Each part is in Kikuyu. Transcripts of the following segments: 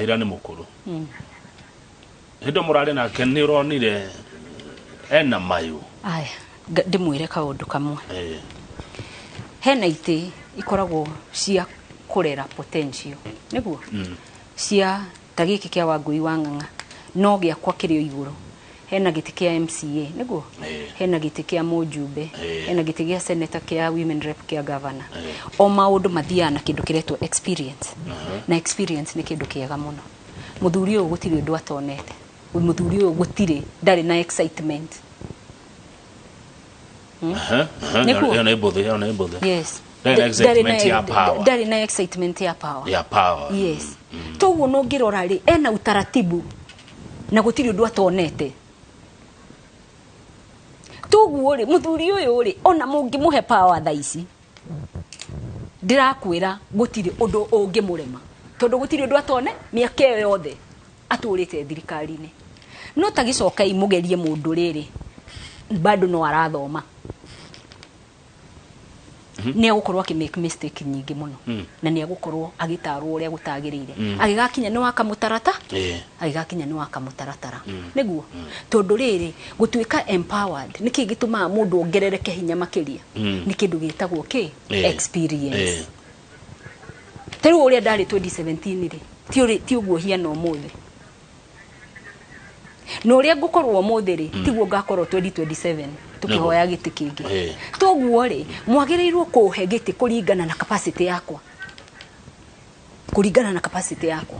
Raila nĩ mũkũrũ. Hĩndĩ ĩyo mũrarĩ nake nĩ ũronire ena mayũ? Aya, ndĩmwĩre kaũndũ kamwe. Hena itĩ ikoragwo cia kũrera potential, nĩguo cia ta gĩkĩ kĩa Wangũi wa Ng'ang'a, no gĩakwa kĩrĩ o igũrũ. Hena gĩtĩ kĩa MCA, nĩguo hena gĩtĩ kĩa mũjumbe, hena gĩtĩ gĩa senator, kĩa women rep, kĩa governor. O maũndũ mathiaga na kĩndũ kĩretwo experience, na experience nĩ kĩndũ kĩega mũno. Mũthuri ũyũ gũtirĩ ũndũ atonete. Mũthuri ũyũ gũtirĩ, ndarĩ na excitement. Aha, Nĩguo. Ĩyo nĩ mbũthĩ, ĩyo nĩ mbũthĩ. Ndarĩ na excitement ya power. Ndarĩ na excitement ya power. Ya power. Yes, toguo no ngĩrora rĩ, ena utaratibu na gũtirĩ ũndũ atonete. Toguo rĩ, mũthuri ũyũ rĩ, ona mũngĩmũhe power thaa ici, ndĩrakwĩra gũtirĩ ũndũ ũngĩmũrema, tondũ gũtirĩ ũndũ atone mĩaka ĩyo yothe atũrĩte thirikari-inĩ. No ta gĩcokei mũgerie mũndũ rĩrĩ bado no arathoma, nĩ egũkorwo akĩ make mistake nyingĩ mũno, na nĩ egũkorwo agĩtarwo ũrĩa gũtagĩrĩire agĩgakinya nĩ waka mũtarata, agĩgakinya nĩ waka mũtaratara, nĩguo. Tondũ rĩrĩ, gũtuĩka empowered, nĩkĩ gĩtũmaga mũndũ ongerereke hinya makĩria? Nĩ kĩndũ gĩtagwo kĩ? Experience. Ta rĩu ũrĩa ndarĩ 2017 rĩ, ti ũguo hiana ũmũthĩ, na ũrĩa ngũkorwo ũmũthĩ rĩ, tiguo ngakorwo 2027 tũkĩhoya gĩtĩ kĩngĩ. Toguo rĩ, mwagĩrĩirwo kũhe gĩtĩ kũringana na capacity yakwa, kũringana na capacity yakwa,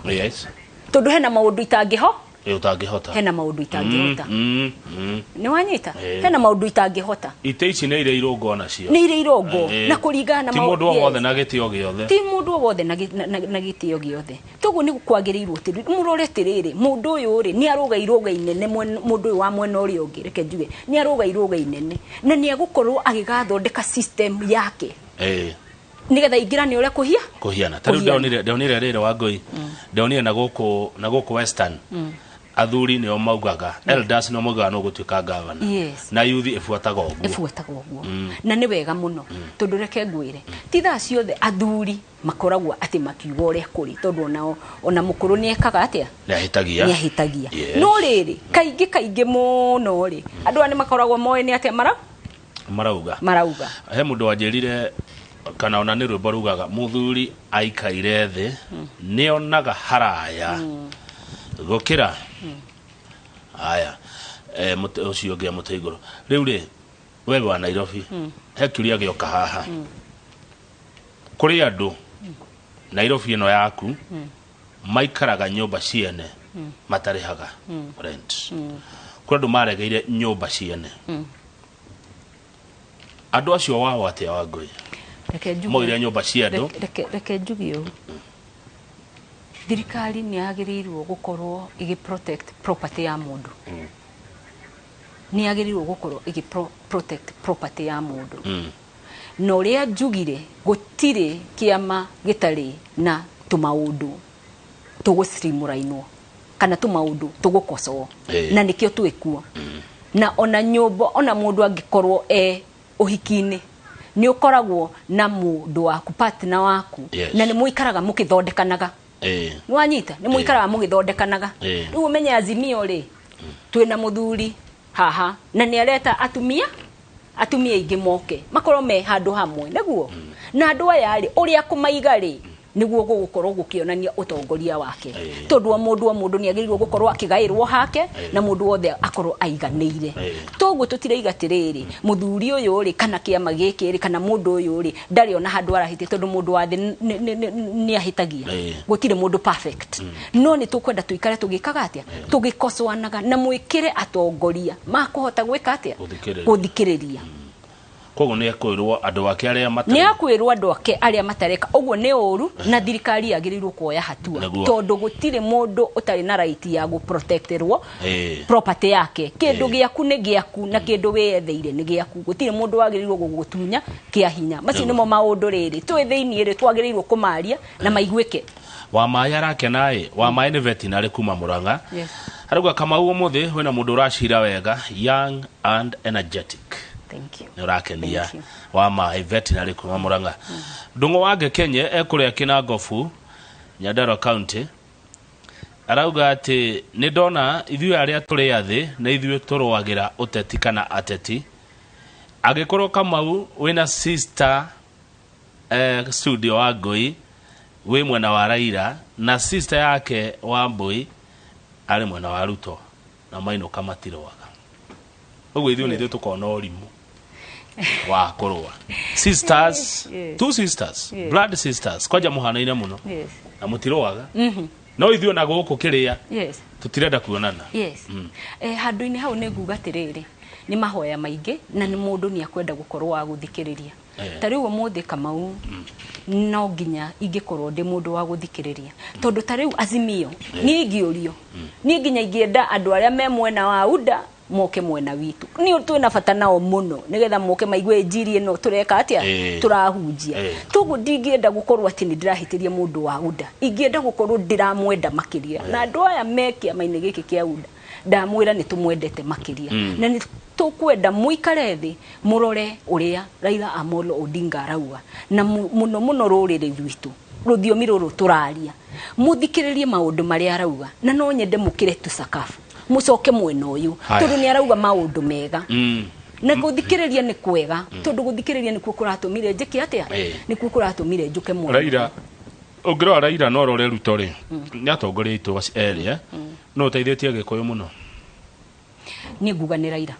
tondũ hena maũndũ itangĩho Ĩ, ũtangĩhota. Hena maũndũ itangĩhota. Nĩ wanyita? Ĩ. Hena maũndũ itangĩhota. Itĩ ici nĩ irĩ irũngo nacio. Nĩ irĩ irongo. Na kũringana na Ti mũndũ o wothe na gĩtĩo gĩothe. Ti mũndũ o wothe na gĩtĩo gĩothe. Toguo nĩ kwagĩrĩirwo atĩ mũrore atĩrĩrĩ, mũndũ ũyũ rĩ, nĩ arũga irũga inene. Mũndũ ũyũ wa mwena ũrĩa ũngĩ, reke njuge nĩ arũga irũga inene, na nĩ egũkorwo agĩgathondeka system yake nĩgetha ingĩrane ũrĩa kũhia Kũhiana ta rĩu. Kũhiana. Ndonire rĩrĩ, Wangũi, ndonire na gũkũ Western athuri nĩo maugaga, elders nĩo maugaga no gũtuĩka governor, na youth ĩbuataga ũguo. Ĩbuataga ũguo, na nĩ wega mũno, tondũ reke ngwĩre, ti thaa ciothe athuri makoragwo atĩ makiuga ũrĩa kũrĩ, tondũ onao, ona mũkũrũ nĩ ekaga atĩa? Nĩ ahĩtagia. Nĩ ahĩtagia. No rĩrĩ, kaingĩ kaingĩ mũno rĩ, andũ aya nĩ makoragwo moĩ nĩ atĩa mara Marauga. Marauga. He mũndũ wanjĩrire, kana ona nĩ rwĩmbo rugaga, mũthuri aikaire thĩ nĩonaga haraya gũkĩra aya ũcio ũngĩ mũtĩ igũrũ. Rĩu rĩ, we wa Nairobi, he kĩũria gĩoka haha. Kũrĩ andũ Nairobi ĩno yaku maikaraga nyũmba ciene matarĩhaga rent. Kũrĩ andũ maregeire nyũmba ciene. Andũ acio wao atĩa, Wangũi? Reke njuge. Moire nyũmba cia andũ. Reke njuge ũũ, thirikari nĩ yagĩrĩirwo gũkorwo ĩgĩ protect property ya mũndũ, nĩ yagĩrĩirwo gũkorwo ĩgĩ protect property ya mũndũ. Na ũrĩa njugire, gũtirĩ kĩama gĩtarĩ na tũmaũndũ tũgũcirimũrainwo kana tũmaũndũ tũgũkocwo, na nĩkĩo twĩkuo. Na ona nyũmba, ona mũndũ angĩkorwo e ũhiki-inĩ, nĩ ũkoragwo na mũndũ waku, partner waku, na nĩ mũikaraga mũkĩthondekanaga. Nĩ wanyita? Nĩ mũikaraga mũgĩthondekanaga. Rĩu ũmenye Azimio rĩ, twĩna mũthuri haha na nĩ areta atumia aingĩ moke makorwo me handũ hamwe, nĩguo na andũ aya rĩ, ũrĩa kũmaiga rĩ, nĩguo gũgũkorwo gũkĩonania ũtongoria wake, tondũ o mũndũ nĩ agĩrĩirwo gũkorwo akĩgaĩrwo hake, na mũndũ wothe akorwo aiganĩire. Toguo tũtiraiga atĩrĩrĩ, mũthuri ũyũ rĩ, kana kĩama gĩkĩ rĩ, kana mũndũ ũyũ rĩ, ndarĩ ona handũ arahĩtia, tondũ mũndũ wa thĩ nĩ ahĩtagia. Gũtirĩ mũndũ perfect, no nĩ tũkwenda tũikare tũgĩkaga atĩa? Tũgĩkocoanaga na mwĩkĩre atongoria makũhota gwĩka atĩa? Gũthikĩrĩria. Gũthikĩrĩria. Koguo nĩ ekwĩrwo andũ ake arĩa Nĩ matarĩ akwĩrwo andũ ake arĩa matareka ũguo nĩ ũru, na thirikari yagĩrĩirwo kuoya hatua, tondũ gũtirĩ mũndũ ũtarĩ na right ya gũprotecterwo property yake. Kĩndũ gĩaku nĩ gĩaku, na kĩndũ wĩyetheire nĩ gĩaku. Gũtirĩ mũndũ wagĩrĩirwo gũgũtunya kĩa hinya. Macio nĩmo maũndũ rĩrĩ twĩ thĩiniĩ rĩ, twagĩrĩirwo kũmaria na maiguĩke. Wa maĩ arakena ĩ, wa maĩ nĩ veterinary kuma Murang'a. Arauga, Kamau, ũmũthĩ wĩna mũndũ ũracira wega, young and energetic. Thank you. Nĩ ũrakenia. Thank you. Wa maĩ veterinary kuma Murang'a. Ndũng'ũ wa Ngekenye ekũrĩa Kĩnangobu, Nyandarua County. Arauga atĩ nĩ ndona ithuĩ arĩa tũrĩ athĩ nĩ ithuĩ tũrũagĩra ũteti kana ateti. Angĩkorwo Kamau wĩna sister studio wa Ngũi wĩ mwena wa Raila na sister yake wa Mbui arĩ mwena wa Ruto na mainũka matirũaga. Ũguo ithuĩ nĩ ithuĩ tũkona ũrimũ wa kũrũa. Sisters, two sisters, blood sisters, kwanja mũhanaine mũno na mũtirũaga. No ithuĩ ona gũkũ kĩrĩa tũtirenda kuonana. Yes. Handũ-inĩ hau nĩ nguga atĩrĩrĩ, nĩ mahoya maingĩ na nĩ mũndũ nĩ akwenda gũkorwo wa gũthikĩrĩria. Ta rĩu ũmũthĩ Kamau no nginya ingĩkorwo ndĩ mũndũ wa gũthikĩrĩria, tondũ ta rĩu Azimio niĩ ingĩũrio, niĩ nginya ingĩenda andũ arĩa me mwena wa UDA moke mwena witũ, niĩ twĩna bata nao mũno nĩgetha moke maigue injiri ĩno tũreka atĩa, tũrahunjia. Toguo ndingĩenda gũkorwo atĩ nĩ ndĩrahĩtĩria mũndũ wa UDA, ingĩenda gũkorwo ndĩramwenda makĩria. Na andũ aya me kĩama-inĩ gĩkĩ kĩa UDA ndamwĩra nĩ tũmwendete makĩria, na nĩ tũkwenda mũikare thĩ mũrore ũrĩa Raila Amolo Odinga arauga, na mũno mũno rũrĩrĩ rwitũ, rũthiomi rũrũ tũraria, mũthikĩrĩrie maũndũ marĩa arauga, na no nyende mũkĩre tu sakafu mũcoke mwena ũyũ, tondũ nĩ arauga maũndũ mega. Na gũthikĩrĩria nĩ kwega, tondũ gũthikĩrĩria nĩkuo kũratũmire njĩke atĩa, nĩkuo kũratũmire njũke mwena. Raila, ũngĩrora Raila no ũrore Ruto rĩ, nĩ atongoria aitũ erĩ, no ũteithĩtie Gĩkũyũ mũno. Niĩ nguga nĩ Raila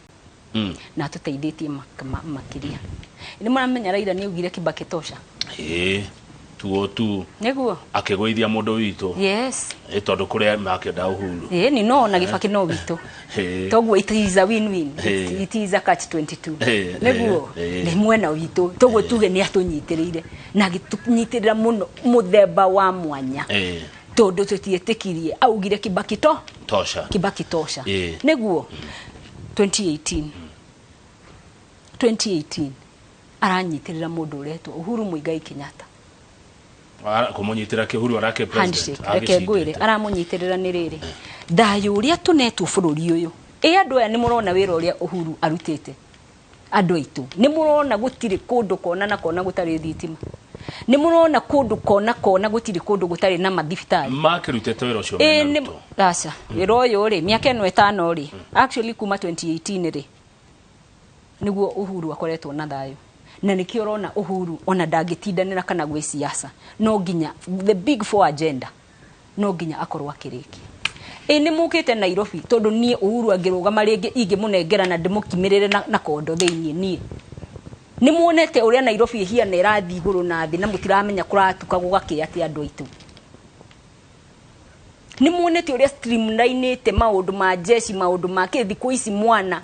na atũteithĩtie makĩria. Nĩ mũramenya Raila nĩ augire Kibaki tosha. Ĩĩ, tuo tu. Nĩguo akĩgũithia mũndũ witũ. Ĩ tondũ kũrĩa makĩenda Uhuru. Ĩĩ, ni no na Gĩbaki no witũ. Toguo it is a win-win. It is a catch 22. Nĩguo nĩ mwena witũ, toguo tuge nĩ atũnyitĩrĩire na agĩtũnyitĩrĩra mũno mũthemba wa mwanya. Tondũ tũtiĩtĩkirie, augire Kibaki to tosha. Kibaki tosha. Nĩguo 2018 aranyitĩrĩra mũndũ ũretwo Uhuru Muigai Kenyatta. Kũmũnyitĩra kĩ Uhuru arake president. Handshake, reke ngwĩre aramũnyitĩrĩra nĩ rĩrĩ thayũ ũrĩa tũnetwo bũrũri ũyũ. Ĩ andũ aya nĩ mũrona wĩra ũrĩa Uhuru arutĩte, andũ aitũ nĩ mũrona gũtirĩ kũndũ kona na kona gũtarĩ thitima, nĩ mũrona kũndũ kona kona gũtirĩ kũndũ gũtarĩ na mathibitarĩ. Makĩrutĩte wĩra ũcio mena Ruto. Aca, wĩra ũyũ rĩ mĩaka ĩno ĩtano rĩ, actually kuma 2018 rĩ nĩguo Uhuru akoretwo na thayũ, na nĩkĩo ũrona Uhuru ona ndangĩtindanĩra kana gwĩ siasa, no nginya the big four agenda no nginya akorwo akĩrĩkia. Ĩ nĩ mũkĩte Nairobi tondũ niĩ Uhuru angĩrũgama rĩngĩ ingĩmũnengera na ndĩmũkimĩrĩre na kondo thĩiniĩ. Niĩ nĩ muonete ũrĩa Nairobi ĩhiana ĩrathiĩ igũrũ na thĩ na mũtiramenya kũratuka gũgakĩa atĩ andũ aitũ. Nĩ muonete ũrĩa streamlinete maũndũ ma jeshi, maũndũ ma kĩ. Thikũ ici mwana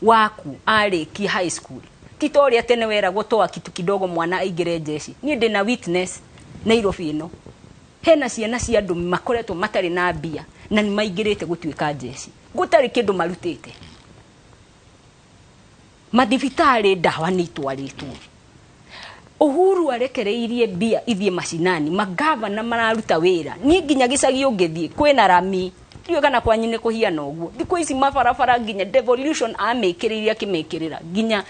waku arĩkia high school ti ta ũrĩa tene weragwo toa kitu kidogo mwana aingĩre jeshi. Niĩ ndĩna witness Nairobi ĩno, hena ciana cia andũ makoretwo matarĩ na mbia na nĩ maingĩrĩte gũtuĩka jeshi, gũtarĩ kĩndũ marutĩte. Mathibitarĩ ndawa nĩ itwarĩtwo. Uhuru arekereirie mbia ithiĩ macinani, magavana mararuta wĩra. Niĩ nginya gĩcagi ũngĩthiĩ kwĩna rami, ndiũĩ kana kwanyu nĩ kũhiana ũguo. Thikũ ici mabarabara nginya devolution amĩkĩrĩire akĩmĩkĩrĩra nginya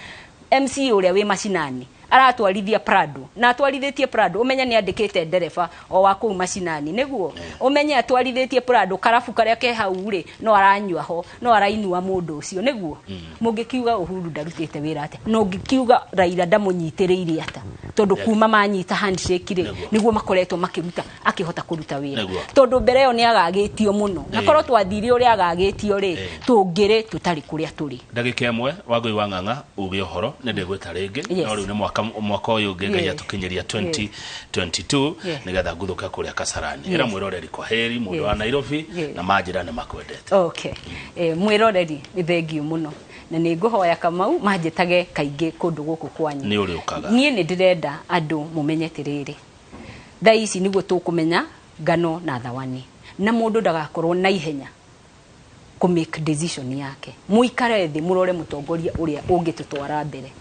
MC ũrĩa wĩ macinani aratwarithia Prado, na atwarithĩtie Prado ũmenye nĩ andĩkĩte ndereba o wa kũu macinani, nĩguo ũmenye atwarithĩtie Prado, karabu karĩa ke hau rĩ no aranyua ho, no arainua mũndũ ũcio, nĩguo mũngĩkiuga Uhuru ndarutĩte wĩra atĩa, na ũngĩkiuga Raila ndamũnyitĩrĩire atĩa, tondũ kuma manyita handshake rĩ nĩguo makoretwo makĩruta akĩhota kũruta wĩra, tondũ mbere ĩyo nĩ agagĩtio mũno, na korwo twathire ũrĩa agagĩtio rĩ tũngĩrĩ tũtarĩ kũrĩa tũrĩ. Ndagĩka ĩmwe Wangũi wa Ng'ang'a uge ũhoro nĩ ndĩgwĩta rĩngĩ, no rĩu nĩ mwaka ũyũ ũngĩ Ngai atũkinyĩria 2022 nĩgetha nguthũke kũrĩa Kasarani. Ĩra mwĩroreri kwa heri mũndũ wa Nairobi na manjĩra nĩ makwendete. Okay. Mwĩroreri nĩ thengiũ mũno na nĩ ngũhoya Kamau manjĩtage kaingĩ kũndũ gũkũ kwanyu. Nĩ ũrĩũkaga. Niĩ nĩ ndĩrenda andũ mũmenye atĩrĩrĩ, thaa ici nĩguo tũkũmenya ngano na thawani, na mũndũ ndagakorwo na ihenya kũ make decision yake. Mũikare thĩ mũrore mũtongoria ũrĩa ũngĩtũtwara mbere.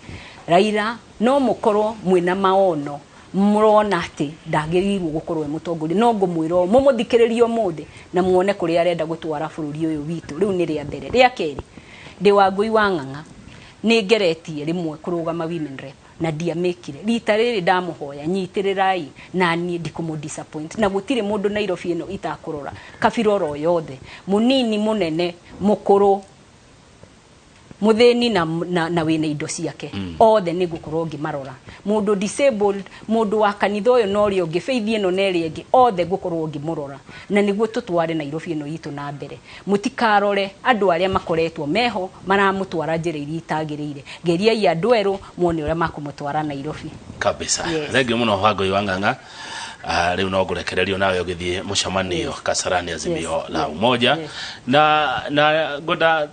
Raila no mũkorwo mwĩna maono mũrona atĩ ndagĩrĩirwo gũkorwo e mũtongoria, no ngũmwĩra ũũ, mũmũthikĩrĩrie ũmũthĩ na muone kũrĩa arenda gũtwara bũrũri ũyũ witũ. Rĩu nĩ rĩa mbere. Rĩa kerĩ, ndĩ Wangũi wa Ng'ang'a, nĩ ngeretie rĩmwe kũrũgama women rep Na ndiamĩkire. Rita rĩrĩ ndamũhoya nyitĩrĩrai na niĩ ndikũmũ disappoint, na gũtirĩ mũndũ Nairobi ĩno itakũrora, kabira oro yothe, mũnini, mũnene, mũkũrũ, muthĩni na wĩna indo ciake, othe nĩ ngũkorwo ngĩmarora. Mũndũ disabled, mũndũ wa kanitha ũyũ na ũrĩa ũngĩ, faith ĩno na ĩrĩa ĩngĩ, othe ngũkorwo ngĩmũrora, na nĩguo tũtware Nairobi ĩno itũ na mbere. Mũtikarore andũ arĩa makoretwo meho maramũtwara njĩra iria itagĩrĩire. Geriai andũ erũ muone ũrĩa makũmũtwara Nairobi. Kabisa. Yes. Thengiũ mũno, Wangũi wa Ng'ang'a. Rĩu no ngũrekererio nawe ũgĩthiĩ mũcemanio Kasarani, Azimio la Umoja. Na ngwenda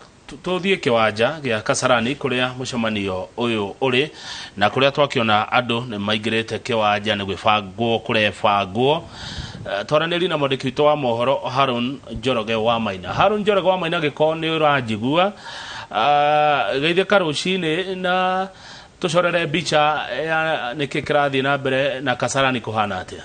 tũthiĩ kĩwanja gĩa Kasarani kũrĩa mũcemanio ũyũ ũrĩ, na kũrĩa twakĩona andũ nĩ maingĩrĩte kĩwanja nĩ gwĩbangwo kũrebangwo. Twaranĩri na mwandĩki witũ wa mohoro Harun Njoroge wa Maina. Harun Njoroge wa Maina, gĩkorwo nĩ ũranjigua, geithĩka rũcinĩ na tũcorere mbica ya nĩkĩ kĩrathiĩ na mbere na Kasarani kũhana atĩa.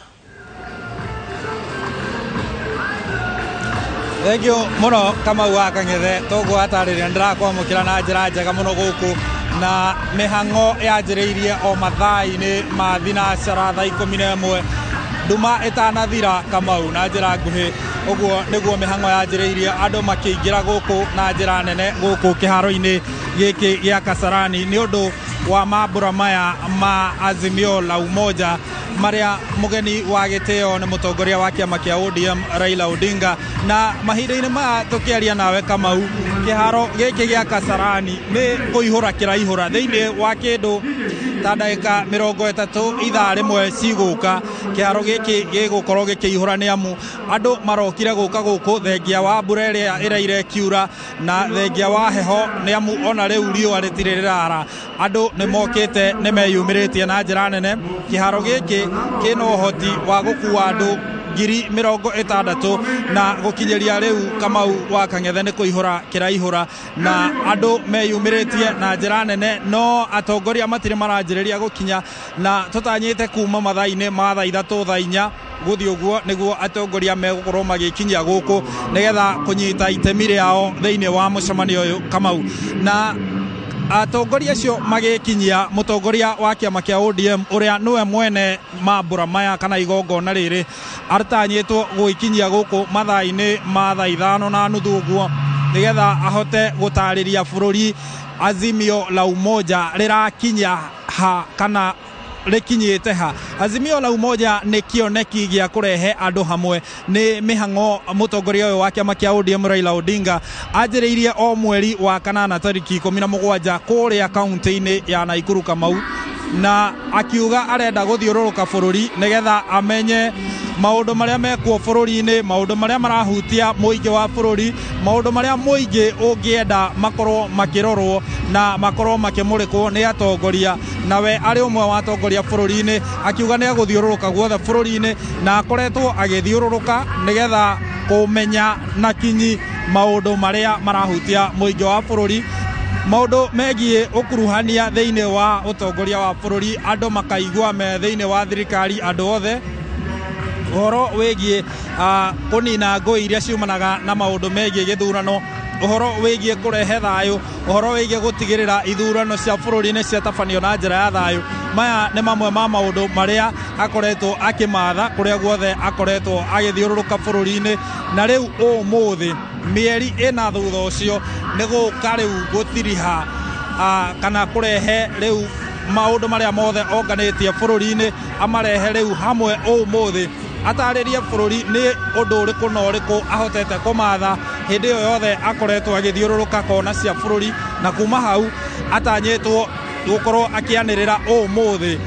Thengio mũno, Kamau wa Kang'ethe. Toguo atarĩria, ndĩrakwamũkĩra na njĩra njega mũno gũkũ, na mĩhang'o yanjĩrĩirie o mathaa-inĩ ma thinacara thaa 11 nduma ĩtanathira. Kamau, na njĩra nguhĩ ũguo nĩguo mĩhang'o yanjĩrĩirie, andũ makĩingĩra gũkũ na njĩra nene gũkũ kĩharo-inĩ gĩkĩ gĩa Kasarani nĩ ũndũ wa mambũra maya ma Azimio la Umoja, marĩa mũgeni wa gĩtĩo nĩ mũtongoria wa kĩama kĩa ODM Raila Odinga. Na mahinda-inĩ maya tũkĩaria nawe, Kamau, kĩharo gĩkĩ gĩa Kasarani nĩ kũihũra kĩraihũra. Thĩinĩ wa kĩndũ ta ndagĩka 30, ithaa rĩmwe cigũka, kĩharo gĩkĩ gĩgũkorwo gĩkĩihũra, nĩ amu andũ marokire gũka gũkũ thengia wa mbura ĩrĩa ĩraire ĩkiura na thengia wa heho, nĩ amu ona rĩu riũa rĩtirĩ rĩrara. Andũ nĩ mokĩte, nĩ meyumĩrĩtie na njĩra nene. Kĩharo gĩkĩ kĩna ũhoti wa gũkua andũ 60,000, na gũkinyĩria rĩu, Kamau wa Kang'ethe, nĩ kũihũra kĩraihũra na andũ meyumĩrĩtie na njĩra nene, no atongoria matirĩ maranjĩrĩria gũkinya, na tũtanyĩte kuma mathaa-inĩ ma thaa 3, thaa 4 gũthiĩ ũguo nĩguo atongoria megũkorwo magĩkinyia gũkũ nĩgetha kũnyita itemi rĩao thĩinĩ wa mũcemanio ũyũ, Kamau. Na atongoria acio magĩkinyia, mũtongoria wa kĩama kĩa ODM ũrĩa nĩwe mwene mambũra maya kana igongona rĩrĩ atanyĩtwo gũgĩkinyia gũkũ mathaa-inĩ ma thaa 5:30 ũguo, nĩgetha ahote gũtarĩria bũrũri Azimio la Umoja rĩrakinya ha kana rĩkinyĩte ha. Azimio la Umoja nĩ kĩoneki gĩa kũrehe andũ hamwe. Nĩ mĩhang'o mũtongoria ũyũ wa kĩama kĩa ODM Raila Odinga anjĩrĩirie o mweri wa kanana tarĩki 17 kũrĩa kaunti-inĩ ya Naikuru, Kamau, na akiuga arenda gũthiũrũrũka bũrũri nĩgetha amenye maũndũ marĩa mekuo bũrũri-inĩ, maũndũ marĩa marahutia mũingĩ wa bũrũri, maũndũ marĩa mũingĩ ũngĩenda makorwo makĩrorwo na makorwo makĩmũrĩkwo nĩ atongoria. Nawe arĩ ũmwe wa atongoria bũrũri-inĩ, akiuga nĩ agũthiũrũrũka guothe bũrũri-inĩ, na akoretwo agĩthiũrũrũka nĩgetha kũmenya na kinyi maũndũ marĩa marahutia mũingĩ wa bũrũri, maũndũ megiĩ ũkuruhania thĩinĩ wa ũtongoria wa bũrũri, andũ makaigua me thĩinĩ wa thirikari andũ othe, ũhoro wĩgiĩ kũnina ngũi iria ciumanaga na maũndũ megiĩ gĩthurano, ũhoro wĩgiĩ kũrehe thayũ, ũhoro wĩgiĩ gũtigĩrĩra ithurano cia bũrũri nĩ ciatabanio na njĩra ya thayũ. Maya nĩ mamwe ma maũndũ marĩa akoretwo akĩmatha kũrĩa guothe akoretwo agĩthiũrũrũka bũrũri-inĩ. Na rĩu ũmũthĩ, mĩeri 4 thutha ũcio, nĩ gũka rĩu gũtiriha kana kũrehe rĩu maũndũ marĩa mothe onganĩtie bũrũri-inĩ, amarehe rĩu hamwe ũmũthĩ, atarĩrie bũrũri nĩ ũndũ ũrĩkũ na ũrĩkũ ahotete kũmatha hĩndĩ ĩyo yothe akoretwo agĩthiũrũrũka kona cia bũrũri. Na kuma hau atanyĩtwo gũkorwo akĩanĩrĩra ũmũthĩ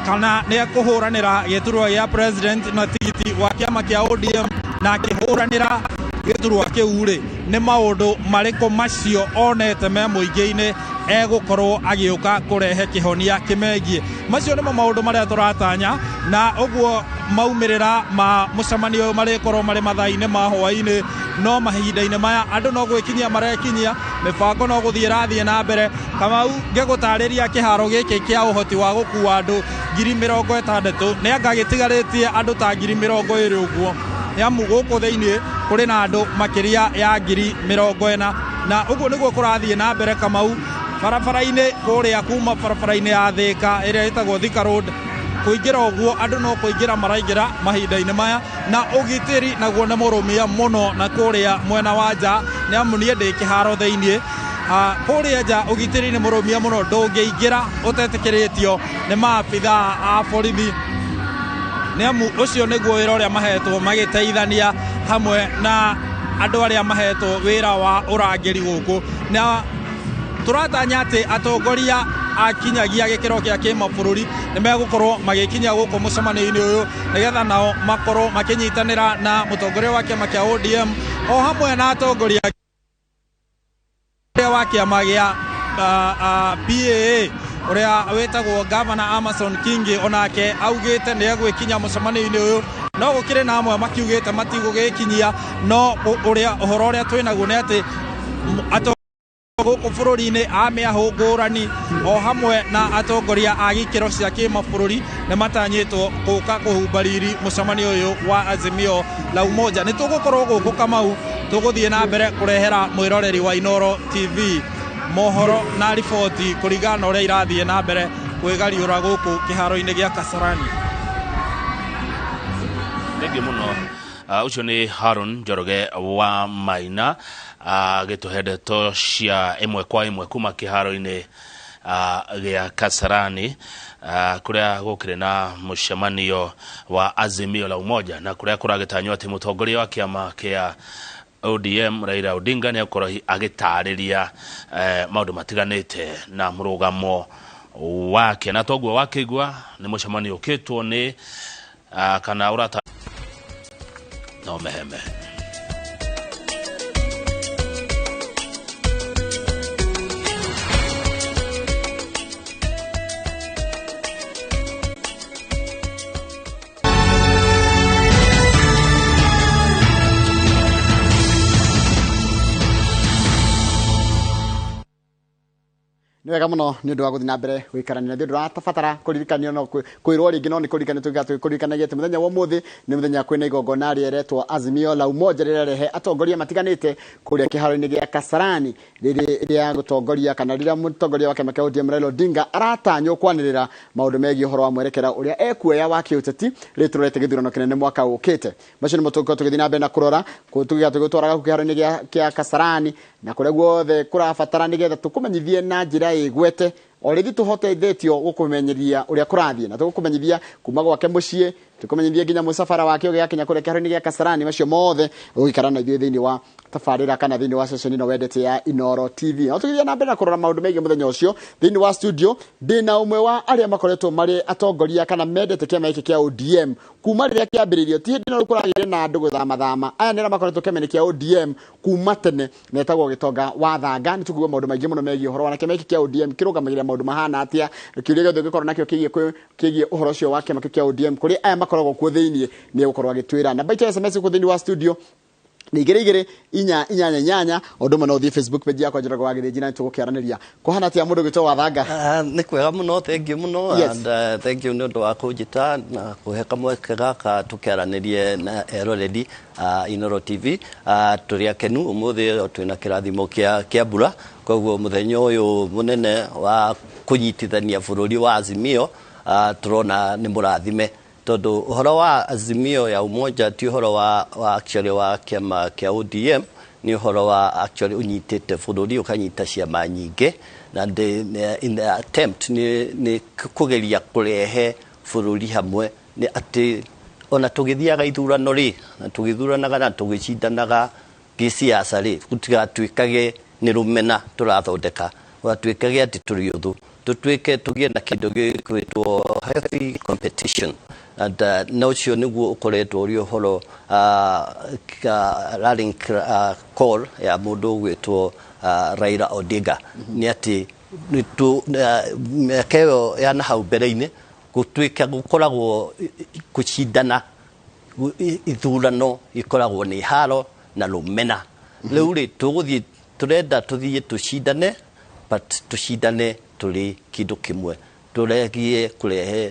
kana nĩ ekũhũranĩra gĩturwa gĩa president na tigiti wa kĩama kĩa ODM, na akĩhũranĩra gĩturwa kĩu rĩ, nĩ maũndũ marĩkũ macio onete me mũingĩ-inĩ egũkorwo agĩũka kũrehe kĩhonia kĩmegiĩ. Macio nĩmo maũndũ marĩa tũratanya, na ũguo maumĩrĩra ma mũcemanio ũyũ marĩkorwo marĩ mathaa-inĩ ma hwaĩ-inĩ. No mahinda-inĩ maya andũ no gwĩkinyia marekinyia, mĩbango no gũthiĩ ĩrathiĩ na mbere. Kamau, ngĩgũtarĩria, kĩharo gĩkĩ kĩa ũhoti wa gũkua andũ 60,000, nĩ anga gĩtigarĩtie andũ ta 20,000 ũguo, nĩ amu gũkũ thĩinĩ kũrĩ na andũ makĩria ya 40,000, na ũguo nĩguo kũrathiĩ na mbere, Kamau. Barabara-inĩ kũrĩa kuma barabara-inĩ ya Thika ĩrĩa ĩtagwo Thika Road kũingĩra ũguo andũ no kũingĩra maraingĩra mahinda-inĩ maya na ũgitĩri naguo nĩ mũrũmia mũno na kũrĩa mwena wa nja nĩ amu niĩ ndĩ kĩharo thĩiniĩ. Kũrĩa nja ũgitĩri nĩ mũrũmia mũno, ndũngĩingĩra ũtetĩkĩrĩtio nĩ maabithaa a borithi nĩ amu ũcio nĩguo wĩra ũrĩa mahetwo magĩteithania hamwe na andũ arĩa mahetwo wĩra wa ũrangĩri gũkũ. Na tũratanya atĩ atongoria akinyagia gĩkĩro kĩa kĩmabũrũri nĩ megũkorwo magĩkinya gũkũ mũcemanio-inĩ ũyũ nĩgetha nao makorwo makĩnyitanĩra na mũtongoria wa kĩama kĩa ODM o hamwe na atongoria wa kĩama gĩa PAA ũrĩa wĩtagwo Governor Amason Kingi, onake augĩte nĩ egwĩkinya mũcemanio-inĩ ũyũ, no gũkĩrĩ na amwe makiugĩte matigũgĩkinyia, no ũrĩa ũhoro ũrĩa twĩnaguo nĩ atĩ gũkũ bũrũri-inĩ a mĩahũ ngũrani o hamwe na atongoria a gĩkĩro cia kĩmabũrũri nĩ matanyĩtwo gũka kũhumba riri mũcemanio ũyũ wa Azimio la Umoja. Nĩ tũgũkorwo gũkũ Kamau, tũgũthiĩ na mbere kũrehera mwĩroreri wa Inooro TV mohoro na riboti kũringana na ũrĩa irathiĩ na mbere kwĩgariũra gũkũ kĩharo-inĩ gĩa Kasarani. Thengiũ mũno. Ũcio nĩ Haron Njoroge wa Maina agĩtũhe ndeto cia ĩmwe kwa ĩmwe kuma kĩharo-inĩ gĩa Kasarani kũrĩa gũkĩrĩ na mũcemanio wa Azimio la Umoja na kũrĩa kũragĩtanywo atĩ mũtongoria wa kĩama kĩa ODM Raila Odinga nĩ akorwo agĩtarĩria maũndũ matiganĩte na mũrũgamo wake, na toguo wakĩigua nĩ mũcemanio ũkĩtwo nĩ kana ũrata no meheme. Nĩ wega mũno nĩ ũndũ wa gũthiĩ na mbere gũikarania na ithuĩ, ndũrabatara kũririkanio no kwĩrwo rĩngĩ, no nĩ kũririkanio tũkũririkanagia atĩ mũthenya wa ũmũthĩ nĩ mũthenya kwĩna igongona rĩeretwo Azimio la Umoja rĩrarehe atongoria matiganĩte kũrĩa kĩharo-inĩ gĩa Kasarani rĩrĩ rĩa gũtongoria kana rĩrĩa mũtongoria wa kĩama kĩa ODM Raila Odinga aratanywo kwanĩrĩra maũndũ megiĩ ũhoro wa mwerekera ũrĩa ekuoya wa kĩũteti rĩrĩ tũrorete gĩthurano kĩnene mwaka ũkĩte. Macio nĩmo tũgũkorwo tũgĩthiĩ na mbere na kũrora tũgĩtwaraga kĩharo-inĩ kĩa Kasarani na kũrĩa guothe kũrabatara nĩgetha tũkũmenyithie na njĩra ĩgwete o rĩngĩ tũhotethĩtio gũkũmenyeria ũrĩa kũrathiĩ na tũgũkũmenyithia kuma gwake mũciĩ, tũkũmenyithia nginya mũcabara wake ũgĩgakinya kũrĩa kĩharo-inĩ gĩa Kasarani. Macio mothe ũgũikara na ithuĩ thĩinĩ wa tabarĩra kana thĩinĩ wa ceceni ĩno wendete ya Inooro TV. Na tũgĩthiĩ na mbere na kũrora maũndũ megiĩ mũthenya ũcio thĩinĩ wa studio ndĩna ũmwe wa arĩa makoretwo marĩ atongoria kana mendete kĩama gĩkĩ kĩa ODM kuma rĩrĩa kĩambĩrĩirio. Ti hĩndĩ ĩno kũragĩire na andũ gũthamathama, aya nĩ arĩa makoretwo kĩama-inĩ kĩa ODM kuma tene, metagwo Gĩtonga wa Thanga. Nĩ tũkũigua maũndũ maingĩ mũno megiĩ ũhoro wa kĩama gĩkĩ kĩa ODM kĩrũgamagĩrĩra maũndũ mahana atĩa, kĩũria gĩothe ũngĩkorwo nakĩo kĩgiĩ ũhoro ũcio wa kĩama kĩu kĩa ODM kũrĩ aya makoragwo kuo thĩiniĩ nĩ egũkorwo agĩtwĩra. Namba itũ ya SMS gũkũ thĩinĩ wa studio nĩ 2 2 4 8 8. Ũndũ ũmwe no ũthiĩ Facebook page yakwa Njoroge wa Gĩthĩnji na nĩtũgũkĩaranĩria. Kũhana atĩa mũndũ ũgĩtwo Wathanga? Nĩ kwega mũno, thank you mũno. Yes. And thank you nĩ ũndũ wa kũnjĩta na kũhe kamweke gaka tũkĩaranĩrie na eroreri Inooro TV. Tũrĩ akenu ũmũthĩ twĩna kĩrathimo kĩa mbura, koguo mũthenya ũyũ mũnene wa kũnyitithania bũrũri wa Azimio tũrona nĩ mũrathime, tondũ ũhoro wa Azimio ya Umoja ti ũhoro wa actually wa kĩama kĩa ODM, nĩ ũhoro wa actually ũnyitĩte bũrũri ũkanyita ciama nyingĩ, na in the attempt nĩ kũgeria kũrehe bũrũri hamwe, nĩ atĩ ona tũgĩthiaga ithurano rĩ na tũgĩthuranaga na tũgĩcindanaga gĩsiasa rĩ, gũtigatuĩkage nĩ rũmena tũrathondeka, gũgatuĩkage atĩ tũrĩ ũthũ, tũtuĩke tũgĩe na kĩndũ gĩkwĩtwo healthy competition. And na ũcio nĩguo ũkoretwo ũrĩ ũhoro rallying call ya mũndũ ũgwĩtwo Raila Odinga, nĩ atĩ mĩaka ĩyo ya nahau mbere-inĩ gũtuĩka gũkoragwo gũcindana ithurano ikoragwo nĩ haro na rũmena. Rĩu rĩ tũgũthiĩ tũrenda tũthiĩ tũcindane, but tũcindane tũrĩ kĩndũ kĩmwe, tũregie kũrehe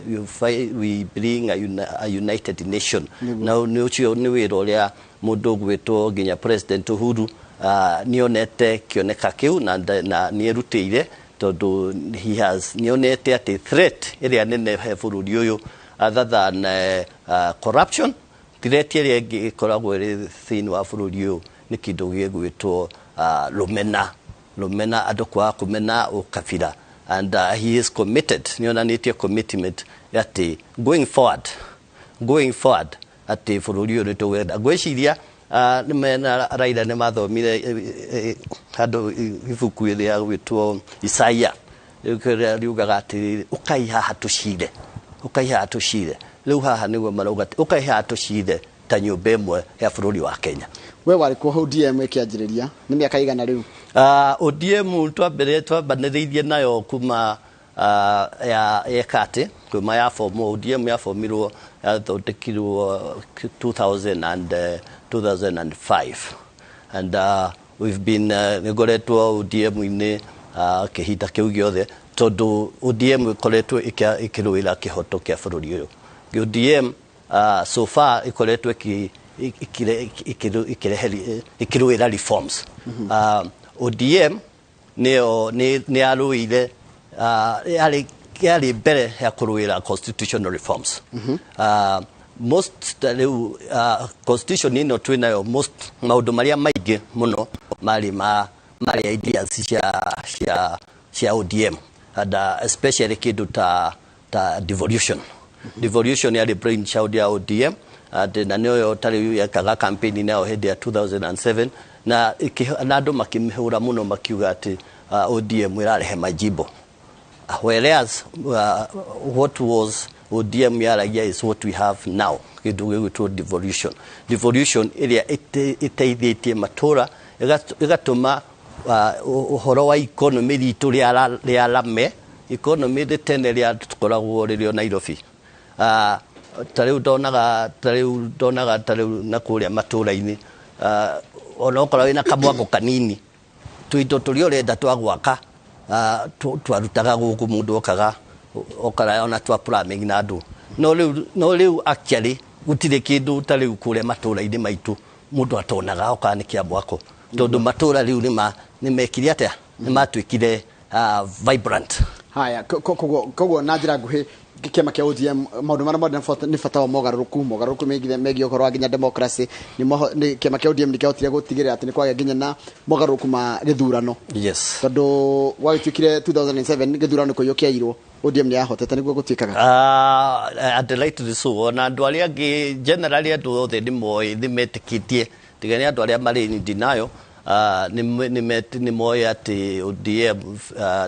we bring a united nation. Na nĩ ũcio nĩ wĩra ũrĩa mũndũ ũgwĩtwo nginya President Uhuru nĩonete kĩoneka kĩu na nĩerutĩire, Tondu he has nĩonete atĩ threat ĩrĩa nene he bũrũri ũyũ, other than corruption, threat ĩrĩa ĩngĩ ĩkoragwo ĩrĩ thĩinĩ wa bũrũri ũyũ nĩ kĩndũ gĩgwĩtwo rũmena, rũmena, andũ kwaga kũmena ũkabira. And he is committed, nĩonanĩtie commitment atĩ going forward atĩ bũrũri ũyũ nĩ tũgwenda. Ngwĩciria nĩmena Raila nĩ mathomire handũ ibuku rĩa gwĩtwo Isaia rĩrĩa riugaga atĩrĩrĩ, "Ũkai haha tũcire, ũkai haha tũcire." Rĩu haha nĩguo marauga atĩ ũkai haha tũcire ta nyũmba ĩmwe ya bũrũri wa Kenya. We warĩ kuo hau ODM ĩkĩanjĩrĩria, nĩ mĩaka igana rĩu? ODM twambere twambanĩrĩirie nayo kuma ya yekate kuma ya form. ODM yaformirwo, yathondekirwo 2000 and, 2005 and we've been nĩngoretwo ODM-inĩ kĩhinda kĩu gĩothe, tondũ ODM ĩkoretwo ĩkĩrũĩra kĩhoto kĩa bũrũri ũyũ. ODM so far ĩkoretwo ĩkĩrũĩra reforms. ODM nĩyo nĩ yarũĩire, yarĩ mbere ya kũrũĩra constitutional reforms. Most rĩu constitution ĩno twĩnayo, most maũndũ marĩa maingĩ mũno marĩ ma marĩ ideas cia ODM, and especially kĩndũ ta devolution. Devolution yarĩ brain child ya ODM, and na nĩyo ta rĩu yekaga campaign nayo hĩndĩ ya 2007, na andũ makĩmĩhũra mũno makiuga atĩ ODM ĩrarehe majimbo, whereas what was ODM yaragia is what we have now, kĩndũ gĩgwĩtwo devolution. Devolution ĩrĩa ĩteithĩtie matũra, ĩgatũma ũhoro wa economy ritũ rĩarame. Economy rĩ tene rĩakoragwo rĩrĩ o Nairobi. Ta rĩu ndonaga ta rĩu na kũrĩa matũra-inĩ, ona okorwo wĩna kamwango kanini, tũindo tũrĩa ũrenda twa gwaka, twarutaga gũkũ, mũndũ okaga okara ona twa plumbing na andũ. No rĩu actually gũtirĩ kĩndũ ta rĩu kũrĩa matũra-inĩ maitũ mũndũ atonaga okorwo nĩ kĩa mwako, tondũ matũra rĩu nĩ mekire atĩa, nĩ matuĩkire vibrant. Haya, koguo na njĩra nguhĩ, kĩama kĩa ODM maũndũ marĩa mothe nĩ bata wa mogarũrũku megiĩ ũhoro wa nginya democracy, nĩ kĩama kĩa ODM nĩ kĩahotire gũtigĩrĩra atĩ nĩ kwagĩa nginya na mogarũrũku ma gĩthurano. Yes. Tondũ gwagĩtuĩkire 2007 gĩthurano kũiywo kĩairwo, ODM nĩ yahotete, nĩguo gũtuĩkaga? And rightly so. Ona andũ arĩa angĩ, generally andũ othe nĩ moĩ, nĩ metĩkĩtie, tiga nĩ andũ arĩa marĩ in denial, nĩ moĩ atĩ ODM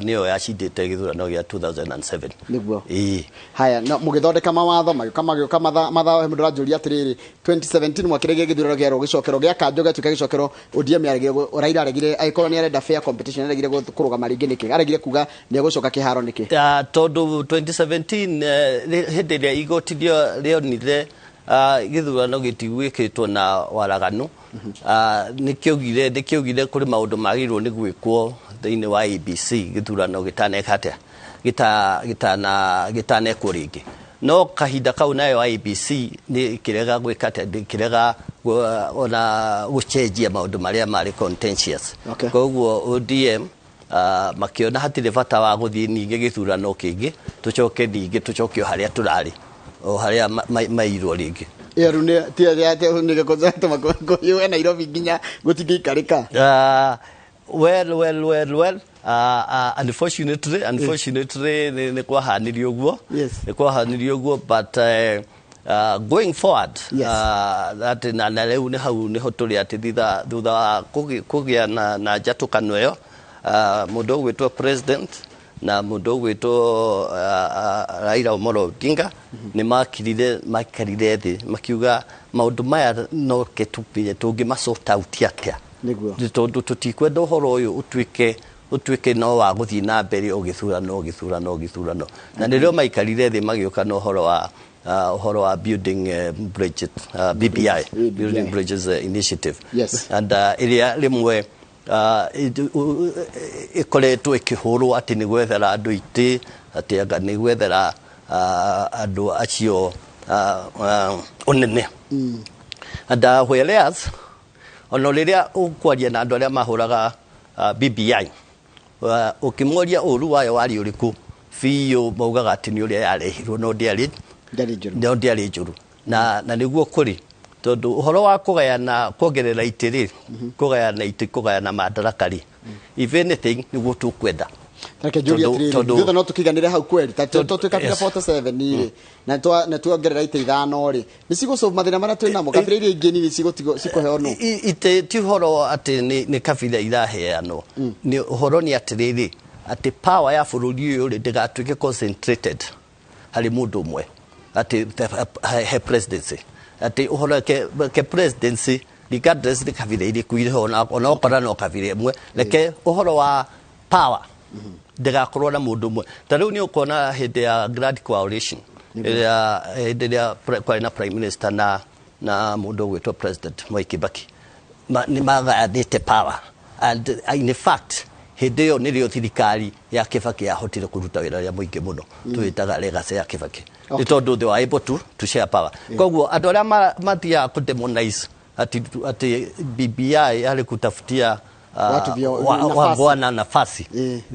nĩyo yacindĩte gĩthurano gĩa 2007. Nĩguo. Ĩĩ. Haya, no mũgĩthondeka mawatho, magĩũka matha mũndũ aranjũria atĩrĩrĩ, 2017 mwakĩrĩgia gĩthurano kĩarwo gĩcokero gĩa kanjũ gĩatuĩka gĩcokero, ODM yaregire, Raila aregire, angĩkorwo nĩ arenda fair competition, aregire kũrũgama rĩngĩ nĩkĩ? Aregire kuga nĩ egũcoka kĩharo nĩkĩ? Tondũ 2017, hĩndĩ ĩrĩa igoti rĩonire gĩthurano gĩtigwĩkĩtwo na waraganu, nĩkĩaugire kũrĩ maũndũ magĩrĩirwo nĩ gwĩkwo thĩinĩ wa IEBC gĩthurano gĩtaneka atĩa, gĩtanekwo rĩngĩ. No kahinda kau nayo IEBC nĩ ĩkĩrega gwĩka atĩa, ĩkĩrega ona gũcenjia maũndũ marĩa marĩ contentious. Koguo ODM makĩona hatirĩ bata wa gũthiĩ ningĩ gĩthurano kĩngĩ, tũcoke ningĩ tũcoke o harĩa tũrarĩ, o harĩa mairwo rĩngĩ. Ĩyo rĩu nĩ ti nĩ gĩkũyũ Nairobi nginya gũtingĩikarĩka. Well, unfortunately nĩ kwahanirio ũguo. Nĩ kwahanirio ũguo, but going forward, atĩ na rĩu nĩ hau nĩho tũrĩ, atĩ thutha wa kũgĩa na njatũkano ĩyo, mũndũ ũgwĩtwo president na mũndũ ũgwĩtwo Raila Omolo Odinga nĩ makirire, maikarire thĩ makiuga maũndũ maya no ke tũmenye tũngĩma sort out atĩa. Nĩguo. Tondũ tũtikwenda ũhoro ũyũ ũtuĩke no wa gũthiĩ na mbere o gĩthurano o gĩthurano o gĩthurano. Na nĩrĩo maikarire thĩ magĩũka na ũhoro wa building bridges, BBI, Building Bridges Initiative. And ĩrĩa rĩmwe ĩkoretwo ĩkĩhũrwo atĩ nĩ gwethera andũ itĩ, atĩ anga nĩ gwethera andũ acio ũnene. And whereas ona rĩrĩa ũkwaria na andũ arĩa mahũraga BBI, Ũkĩmoria ũru wayo warĩ ũrĩkũ biũ, maugaga atĩ nĩ ũrĩa yarehirwo, no ndĩarĩ Ndĩarĩ njũru. No ndĩarĩ njũru, na nĩguo kũrĩ, tondũ ũhoro wa kũgayana, kuongerera itĩ rĩ, kũgayana itĩ, kũgayana madaraka rĩ, if anything nĩguo tũkwenda. Reke njũrie atĩrĩrĩ, Tondũ ithuothe no tũkĩiganĩre hau kweri ta twĩ kabira 47 rĩ, na tuongerera itĩ 5 rĩ, nĩ cigũsolve mathĩna marĩa twĩ namo? Kabira iria ingĩ nini cigũtigwo cikũheo nũ? Itĩ ti ũhoro atĩ nĩ kabira iraheanwo. Nĩ ũhoro nĩ atĩrĩrĩ, atĩ power ya bũrũri ũyũ rĩ, ndĩgatuĩke concentrated harĩ mũndũ ũmwe, atĩ he presidency, atĩ ũhoro ke presidency, regardless nĩ kabira irĩkũ irĩ ho, ona okorwo no kabira ĩmwe, reke ũhoro wa power ndĩgakorwo na mũndũ ũmwe. Ta rĩu nĩ ũkuona hĩndĩ ya Grand Coalition, ĩrĩa hĩndĩ ĩrĩa kwarĩ na prime minister na mũndũ ũgwĩtwo President Mwai Kibaki, nĩ magayanĩte power, and in fact hĩndĩ ĩyo nĩrĩo thirikari ya Kibaki yahotire kũruta wĩra ũrĩa mũingĩ mũno twĩtaga legacy ya Kibaki, nĩ tondũ they were able to share power. Koguo andũ arĩa mathiaga kũ demonize atĩ BBI harĩ kutafutia watu nafasi. Wangwana nafasi,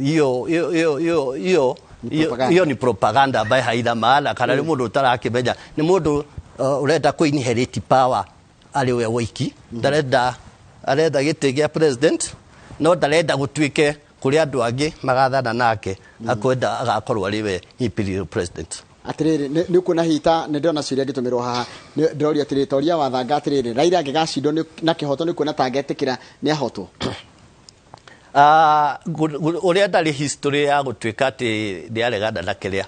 hiyo hiyo hiyo hiyo hiyo Ni hiyo propaganda. Hiyo ni propaganda ambaye haina maana, kana nĩ mũndũ ũtarakĩmenya, nĩ mũndũ ũrenda kũ inherit power arĩ we woiki. Ndarenda, arenda gĩtĩ gĩa president, no ndarenda gũtuĩke kũrĩ andũ angĩ magathana nake, akwenda agakorwo arĩ we imperial president. Atirĩrĩ, nĩ ũkuona hita nĩ ndĩrona ciũria ngĩtũmĩrwo haha. Ndĩroria atĩrĩrĩ, toria wathanga atĩrĩrĩ, Raila angĩgacindwo na kĩhoto, nĩ kuona ta angetĩkĩra nĩ ahotwo? Ũrĩa ndarĩ history ya gũtuĩka atĩ nĩ aregana na kĩrĩa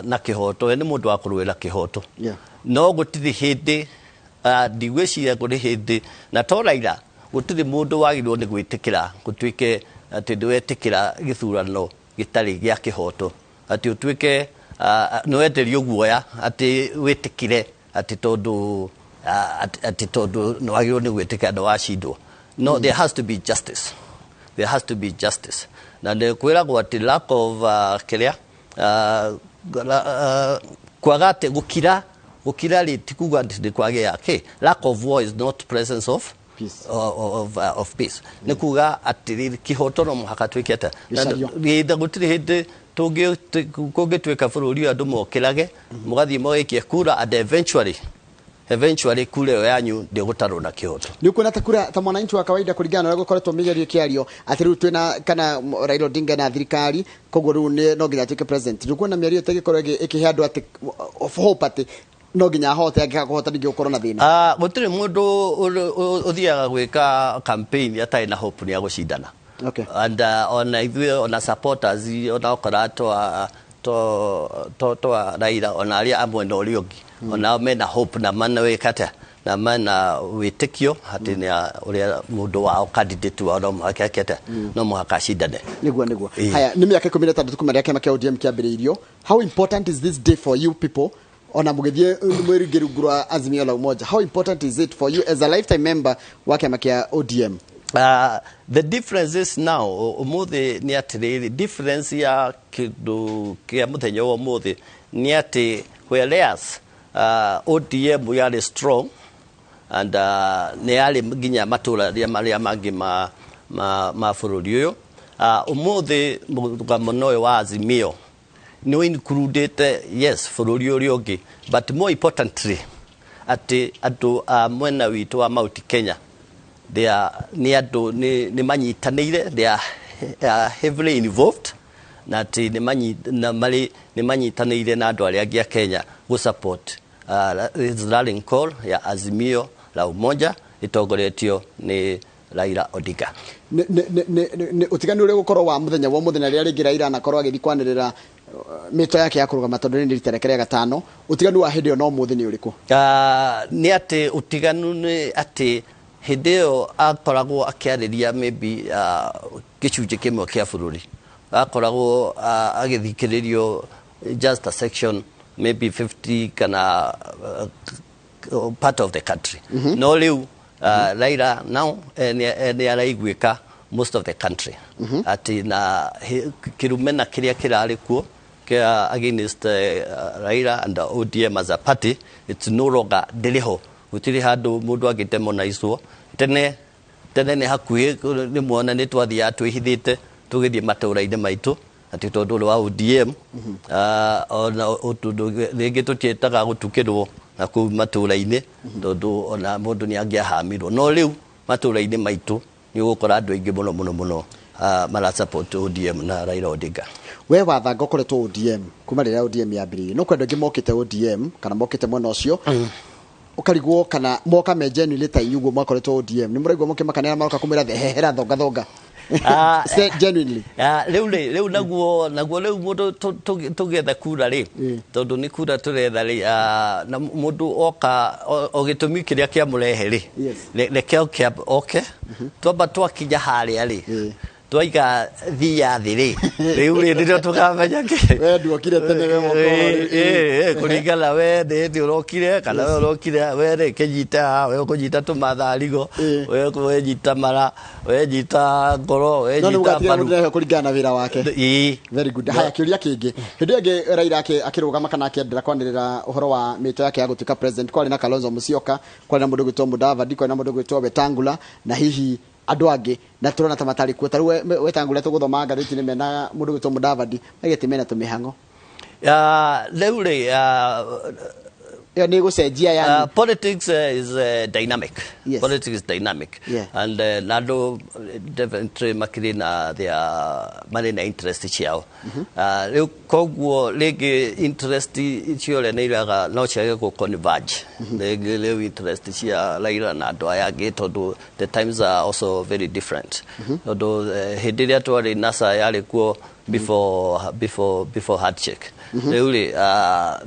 na kĩhoto, we nĩ mũndũ wa kũrũĩra kĩhoto. No gũtirĩ hĩndĩ, ndigwĩciria kũrĩ hĩndĩ, na to Raila, gũtirĩ mũndũ wagĩrĩirwo nĩ gwĩtĩkĩra gũtuĩke atĩ nĩwetĩkĩra gĩthurano gĩtarĩ gĩa kĩhoto, atĩ ũtuĩke nĩwenderio guoya atĩ wĩtĩkĩre atĩ tondũ nĩwagĩrĩirwo nĩ gwĩtĩkĩra nĩwacindwo. No, there has to be justice, there has to be justice. Na nĩ kwĩragwo atĩ lack of kĩrĩa kwaga atĩ gũkira rĩ, ti kuga atĩ nĩ kwagĩa kĩ. Lack of war is not presence of peace. Of peace. Nĩ kuga atĩrĩrĩ, kĩhoto no mũhaka twĩke atĩa? Gĩcario. Gĩtha gũtirĩ hĩndĩ kũngĩtuĩka bũrũri ũyũ andũ mokĩrage mũgathiĩ mũgaikie kura, and eventually kura ĩyo yanyu ndĩgũtarwo na kĩhoto. Nĩ ũkuona ta kura, ta mwananchi wa kawaida, kũringana na ũrĩa gũkoretwo mĩgerio ĩkĩario atĩ rĩu twĩna kana Raila Odinga na thirikari, koguo rĩu no nginya atuĩke president, nĩ ũkuona mĩario ĩtagĩkorwo ĩkĩhe andũ atĩ of hope atĩ no nginya ahote, angĩkaga kũhota ningĩ gũkorwo na thĩna? Gũtirĩ mũndũ ũthiaga gwĩka campaign atarĩ na hope nĩ agũcindana. And ona ithuĩ, ona supporters, ona okora twa Raila, ona arĩa a mwena ũrĩa ũngĩ, onao mena hope na mana wĩka atĩa, na mena wĩtĩkio atĩ nĩ ũrĩa mũndũ wao, candidate wao, no mũhaka eke atĩa, no mũhaka acindane. Nĩguo. Ĩĩ. Haya, nĩ mĩaka 16 kuma rĩrĩa kĩama kĩa ODM kĩambĩrĩirio. How important is this day for you people, ona mũgĩthiĩ mwĩrĩ rungu rwa Azimio la Umoja? How important is it for you as a lifetime member wa kĩama kĩa ODM? The difference is now, ũmũthĩ nĩ atĩrĩrĩ, difference ya kĩndũ kĩa mũthenya wa ũmũthĩ nĩ atĩ whereas ODM yarĩ strong and nĩ yarĩ nginya matũra marĩa mangĩ ma bũrũri ũyũ, ũmũthĩ mũrũgamo ũyũ wa Azimio nĩ includĩte, yes, bũrũri ũrĩa ũngĩ, but more importantly atĩ andũ a mwena witũ wa Mount Kenya, they are nĩ andũ nĩ manyitanĩire, they are heavily involved, na atĩ na marĩ nĩ manyitanĩire na andũ arĩa angĩ a Kenya gũ support this rallying call ya Azimio la Umoja ĩtongoretio nĩ Raila Odinga. Nĩ ũtiganu ũrĩa gũkorwo wa mũthenya wa mũthenya rĩrĩa rĩngĩ Raila anakorwo agĩthiĩ kwanĩrĩra mĩto yake ya kũrũgama, tondũ nĩ rita rĩake rĩa gatano, ũtiganu wa hĩndĩ ĩyo na ũmũthĩ nĩ ũrĩkũ? Nĩ atĩ ũtiganu nĩ atĩ hĩndĩ ĩyo akoragwo akĩarĩria maybe gĩcunjĩ kĩmwe kĩa bũrũri, akoragwo agĩthikĩrĩrio just a section, maybe 50 kana part of the country. No rĩu Raila now nĩ araiguĩka most of the country, atĩ na kĩrumena kĩrĩa kĩrarĩ kuo kĩa against Raila and the ODM as a party, it's no longer, ndĩrĩ ho. Gũtirĩ handũ mũndũ angĩdemonizwo. Tene tene nĩ hakuhĩ nĩ muona nĩ twathiaga twĩhithĩte. Tũgĩthiĩ matũũra-inĩ maitũ atĩ tondũ ũrĩ wa ODM, ona tondũ rĩngĩ tũtiĩtaga gũtukĩrwo na kũu matũũra-inĩ, tondũ ona mũndũ nĩ angĩahamirwo, no rĩu matũũra-inĩ maitũ nĩ ũgũkora andũ aingĩ mũno mũno mũno mara support ODM na Raila Odinga. We Wathanga ũkoretwo ODM kuma rĩrĩa ODM yambĩrĩirie, no kwĩ andũ aingĩ mokĩte ODM kana mokĩte mwena ũcio, ũkarigwo kana moka me genuinely ta inyuĩ ũguo mwakoretwo ODM. Nĩ mũraigua mũkĩmaka nĩ arĩa maroka kũmwĩra hehera thonga thonga? Say genuinely. Rĩu rĩ, rĩu naguo rĩu mũndũ tũgĩetha kura rĩ, tondũ nĩ kura tũretha rĩ, na mũndũ oka o gĩtũmi kĩrĩa kĩamũrehe rĩ, reke oke oke twamba twakinya harĩa rĩ, twaiga thia thĩ rĩ, rĩu rĩ nĩrĩo tũkamenya kĩ. We nduokire tene, we moko. Kũringana we nĩ hĩndĩ ũrokire kana we ũrokire, we rĩ kĩnyite haha, we ũkũnyita tũmatharigo, we nyita mara, we nyita ngoro, we No nĩ nyita mũgatiga mbaru. mũndũ nĩaheo kũringana na wĩra wake. Ĩĩ. Very good. Haya, kĩũria kĩngĩ. Hĩndĩ ĩyo ĩngĩ Raila akĩrũgama kana akĩenderea kwanĩrĩra ũhoro wa mĩto yake ya gũtuĩka president, kwarĩ na Kalonzo Musyoka, kwarĩ na mũndũ ũgwĩtwo Mudavadi, kwarĩ na mũndũ ũgwĩtwo Wetangula na hihi andũ angĩ, na tũrona ta matarĩ kuo. Ta rĩu Wetangula tũgũthoma ngathĩti-inĩ mena mũndũ ũgwĩtwo Mudavadi maigĩte mena tũmĩhang'o. Rĩu rĩ, ĩyo nĩ ĩgũcenjia yani? Politics is dynamic. Politics is dynamic. And na andũ definitely makĩrĩ na their marĩ na interest ciao. Rĩu koguo rĩngĩ interest icio ũrĩa nĩ iraga no ciage gũ converge. Rĩngĩ rĩu interest cia Raila na andũ aya angĩ, tondũ the times are also very different. Tondũ hĩndĩ ĩrĩa twarĩ NASA yarĩ kuo before handshake. Rĩu rĩ,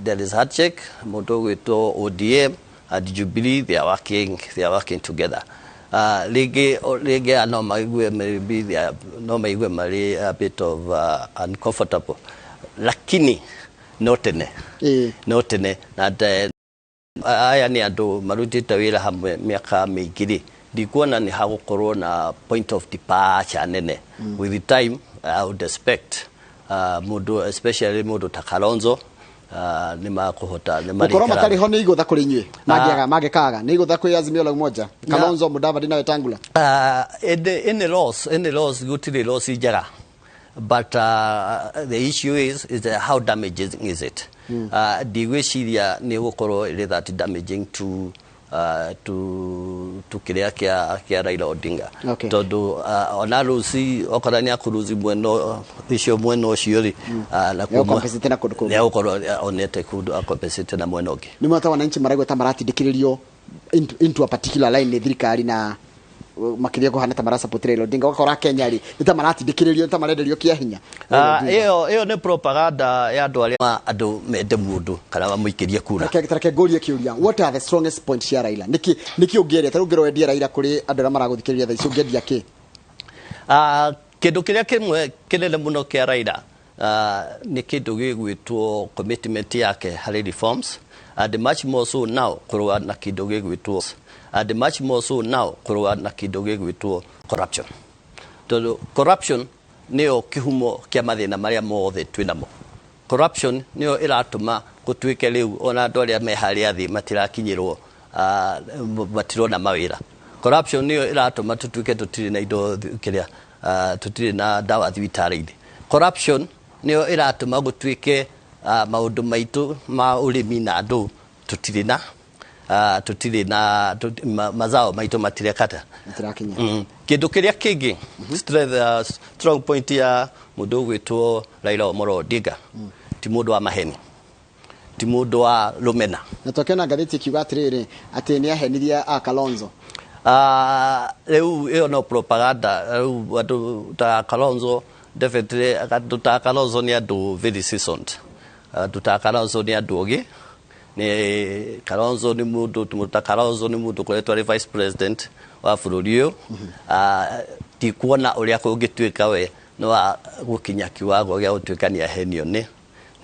there is handshake, mũndũ ũgwĩtwo ODM and Jubilee, they are working together. Rĩngĩ no maigue maybe they are, no maigue marĩ a bit of uncomfortable, lakini no tene, no tene na aya nĩ andũ marutĩte wĩra hamwe mĩaka mĩingĩ rĩ, ndikuona nĩ hagũkorwo na point of departure nene. With the time I would expect mũndũ, especially mũndũ ta Kalonzo, nĩ makũhota nĩ Gũkorwo marĩikara. Matarĩ ho nĩ igũtha kũrĩ inyuĩ mangĩaga mangĩkaga nĩ igũtha kwĩ Azimio la Umoja, Kalonzo, Mudavadi na Wetangula? Any loss, gũtirĩ loss njega, but the issue is how damaging is it. Ndigwĩciria nĩ gũkorwo ĩrĩ that damaging to kĩrĩa kĩa Raila Odinga, tondũ ona rũci okorwo nĩ akũrũci mwena icio mwena ũcio rĩ, na Nĩegũ-compensate na kũndũ kũngĩ. Nĩegũkorwo onete kũndũ acompensate na mwena ũngĩ. Nĩ mwata wananchi maraigua ta maratindĩkĩrĩrio into a particular line nĩ thirikari, na makĩria kũhana ta marasupport Raila Odinga, ũgakora Kenya rĩ nĩ ta maratindĩkĩrĩrio, nĩ ta marenderio kĩa hinya Raila Odinga. Ĩyo nĩ propaganda ya andũ arĩa andũ mende mũndũ kana mamũikĩrie kura. Reke ngũrie kĩũria: what are the strongest points cia Raila? Nĩkĩ ũngĩendia, ta rĩu ũngĩrwo wendie Raila kũrĩ andũ arĩa maragũthikĩrĩria thaa ici, ũngĩendia kĩ? Kĩndũ kĩrĩa kĩmwe kĩnene mũno kĩa Raila nĩ kĩndũ gĩgwĩtwo commitment yake harĩ reforms, and much more so now kũrũa na kĩndũ gĩgwĩtwo and much more so now kũrũa na kĩndũ gĩgwĩtwo corruption, tondũ corruption nĩyo kĩhumo kĩa mathĩna marĩa mothe twĩnamo. Corruption nĩyo ĩratũma gũtuĩke rĩu ona andũ arĩa me harĩa thĩ matirakinyĩrwo, matirona mawĩra. Corruption nĩyo ĩratũma tũtuĩke tũtirĩ na indo kĩrĩa, tũtirĩ na ndawa thibitarĩ-inĩ. Corruption nĩyo ĩratũma gũtuĩke maũndũ maitũ ma ũrĩmi na andũ tũtirĩ na mazao maitũ matirekata. Matirakinya. Kĩndũ kĩrĩa kĩngĩ strength, strong point ya mũndũ ũgwĩtwo Raila Amolo Odinga, ti mũndũ wa maheni, ti mũndũ wa rũmena. Na twakĩona ngathĩti ikiuga atĩrĩrĩ, atĩ nĩ ahenirie a Kalonzo. Rĩu ĩyo no propaganda. Rĩu andũ ta Kalonzo, definitely andũ ta Kalonzo nĩ andũ very seasoned. Andũ ta Kalonzo nĩ andũ ogĩ. Nĩ Kalonzo nĩ mũndũ ta Kalonzo nĩ mũndũ ũkoretwo arĩ vice president wa bũrũri ũyũ. Ndikuona ũrĩa kũngĩtuĩka we no wa gũkinya kiwango gĩa gũtuĩka nĩ ahenio nĩ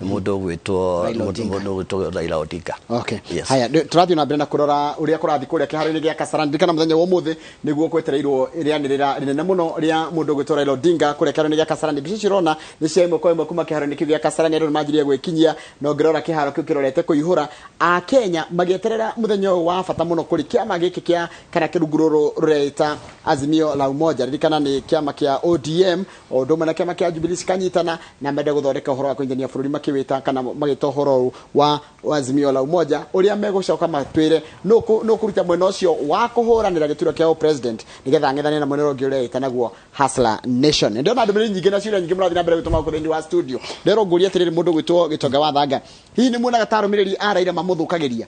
Nĩ mũndũ ũgwĩtwo Raila Odinga. Mũndũ ũgwĩtwo Raila Odinga. Okay. Yes. Haya, tũrathiĩ na mbere na kũrora ũrĩa kũrathiĩ kũrĩa kĩharo-inĩ gĩa Kasarani. Ririkana mũthenya wa ũmũthĩ nĩguo kwetereirwo rĩanĩrĩra rĩnene mũno rĩa mũndũ ũgwĩtwo Raila Odinga kũrĩa kĩharo-inĩ gĩa Kasarani. Mbica ici ũrona nĩ cia ĩmwe kwa ĩmwe kuma kĩharo-inĩ kĩu gĩa Kasarani. Andũ nĩmanjirie gwĩkinyia na ũngĩrora kĩharo kĩu kĩrorete kũihũra. Akenya magĩeterera mũthenya ũyũ wa bata mũno kũrĩ kĩama gĩkĩ kĩa kana kĩrungu rũrũ rũreita Azimio la Umoja. Ririkana nĩ kĩama kĩa ODM o ũndũ ũmwe na kĩama kĩa Jubilee cikanyitana na mende gũthondeka ũhoro wa kũnyitania bũrũri, makĩwĩta kana magĩta ũhoro ũyũ wa Azimio la Umoja, ũrĩa megũcoka matwĩre nũ kũruta mwena ũcio wa kũhũranĩra gĩturwa kĩa president nĩgetha ang'ethanĩre na mwena ũrĩa ũngĩ ũreĩta naguo Hustler Nation. Ndĩrona ndũmĩrĩri nyingĩ na ciũria nyingĩ mũrathiĩ na mbere gũtũma gũkũ thĩinĩ wa studio. Ndĩrerwo ngũrie atĩrĩrĩ, mũndũ gwĩtwo Gĩtonga wa Thanga, hihi nĩ muonaga ta arũmĩrĩri a Raila mamũthũkagĩria?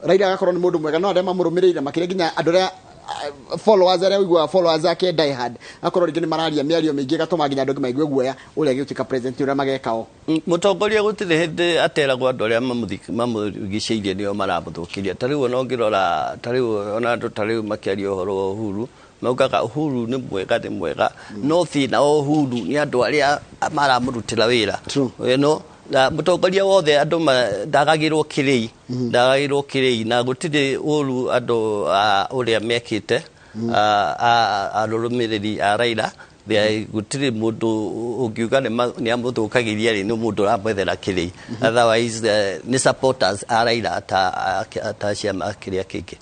Raila agakorwo nĩ mũndũ mwega, no arĩa mamũrũmĩrĩire makĩria nginya andũ arĩa followers, arĩa ũiguaga followers ake die hard, akorwo rĩngĩ nĩ mararia mĩario mĩingĩ ĩgatũma nginya andũ angĩ maigue guoya ũrĩa agĩtuĩka president ũrĩa mageka o. Mũtongoria gũtirĩ hĩndĩ ateragwo andũ arĩa mamũrigicĩirie nĩo maramũthũkĩria. Ta rĩu ona ũngĩrora, ta rĩu ona andũ ta rĩu makĩaria ũhoro wa Uhuru, maugaga Uhuru nĩ mwega, nĩ mwega, no thĩna wa Uhuru nĩ andũ arĩa maramũrutĩra wĩra. True. Na mũtongoria wothe andũ ndagagĩrwo kĩrĩi, ndagagĩrwo kĩrĩi, na gũtirĩ ũru andũ ũrĩa mekĩte arũmĩrĩri a Raila. Gũtirĩ mũndũ ũngiuga nĩ amũthũkagĩria rĩ, nĩ mũndũ ũramwethera kĩrĩi. Otherwise nĩ supporters a Raila ta ciama kĩrĩa kĩngĩ.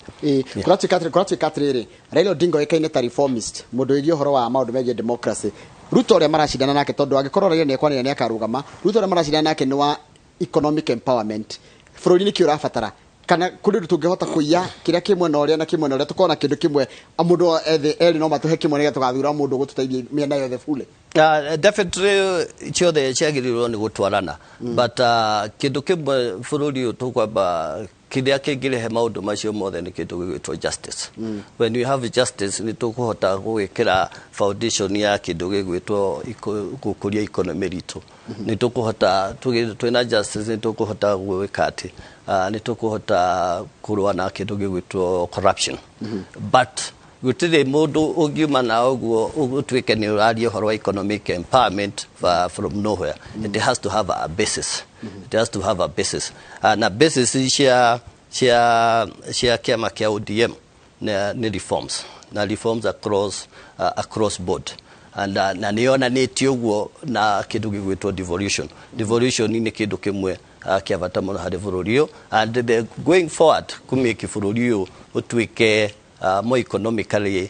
Kũratuĩka atĩrĩrĩ, Raila Odinga oĩkaine ta reformist, mũndũ wĩgiĩ ũhoro wa maũndũ megiĩ democracy. Ruto ũrĩa maracindana nake, tondũ angĩkorwo Raila nĩekwanĩrĩra nĩakarũgama, Ruto ũrĩa maracindana nake nĩ wa economic empowerment. Bũrũri nĩkĩ ũrabatara? Kana kũrĩ ũndũ tũngĩhota kũiya kĩrĩa kĩ mwena ũrĩa na kĩ mwena ũrĩa, tũkorwo na kĩndũ kĩmwe, mũndũ ethe erĩ no matũhe kĩmwe nĩgetha tũgathura mũndũ ũgũtũteithia mĩena yothe fully? Definitely ciothe ciagĩrĩirwo nĩ gũtwarana, but kĩndũ kĩmwe bũrũri ũyũ tũkwamba kĩrĩa kĩngĩrehe maũndũ macio mothe nĩ kĩndũ gĩgwĩtwo justice. When we have justice, nĩ tũkũhota gwĩkĩra foundation ya kĩndũ gĩgwĩtwo gũkũria economy ritũ. Nĩ tũkũhota twĩna justice, nĩ tũkũhota gwĩka atĩ nĩ tũkũhota kũrũa na kĩndũ gĩgwĩtwo corruption. But gũtirĩ mũndũ ũngiuma na ũguo ũtuĩke nĩ ũraria ũhoro wa economic empowerment from nowhere. It has to have a basis. It has to have a basis. Na basis cia kĩama kĩa ODM nĩ reforms, na reforms across board. And na nĩ yonanĩtio ũguo na kĩndũ gĩgwĩtwo devolution. Devolution nĩ kĩndũ kĩmwe kĩa bata mũno harĩ bũrũri ũyũ, and the going forward kũmĩki bũrũri ũyũ ũtuĩke more economically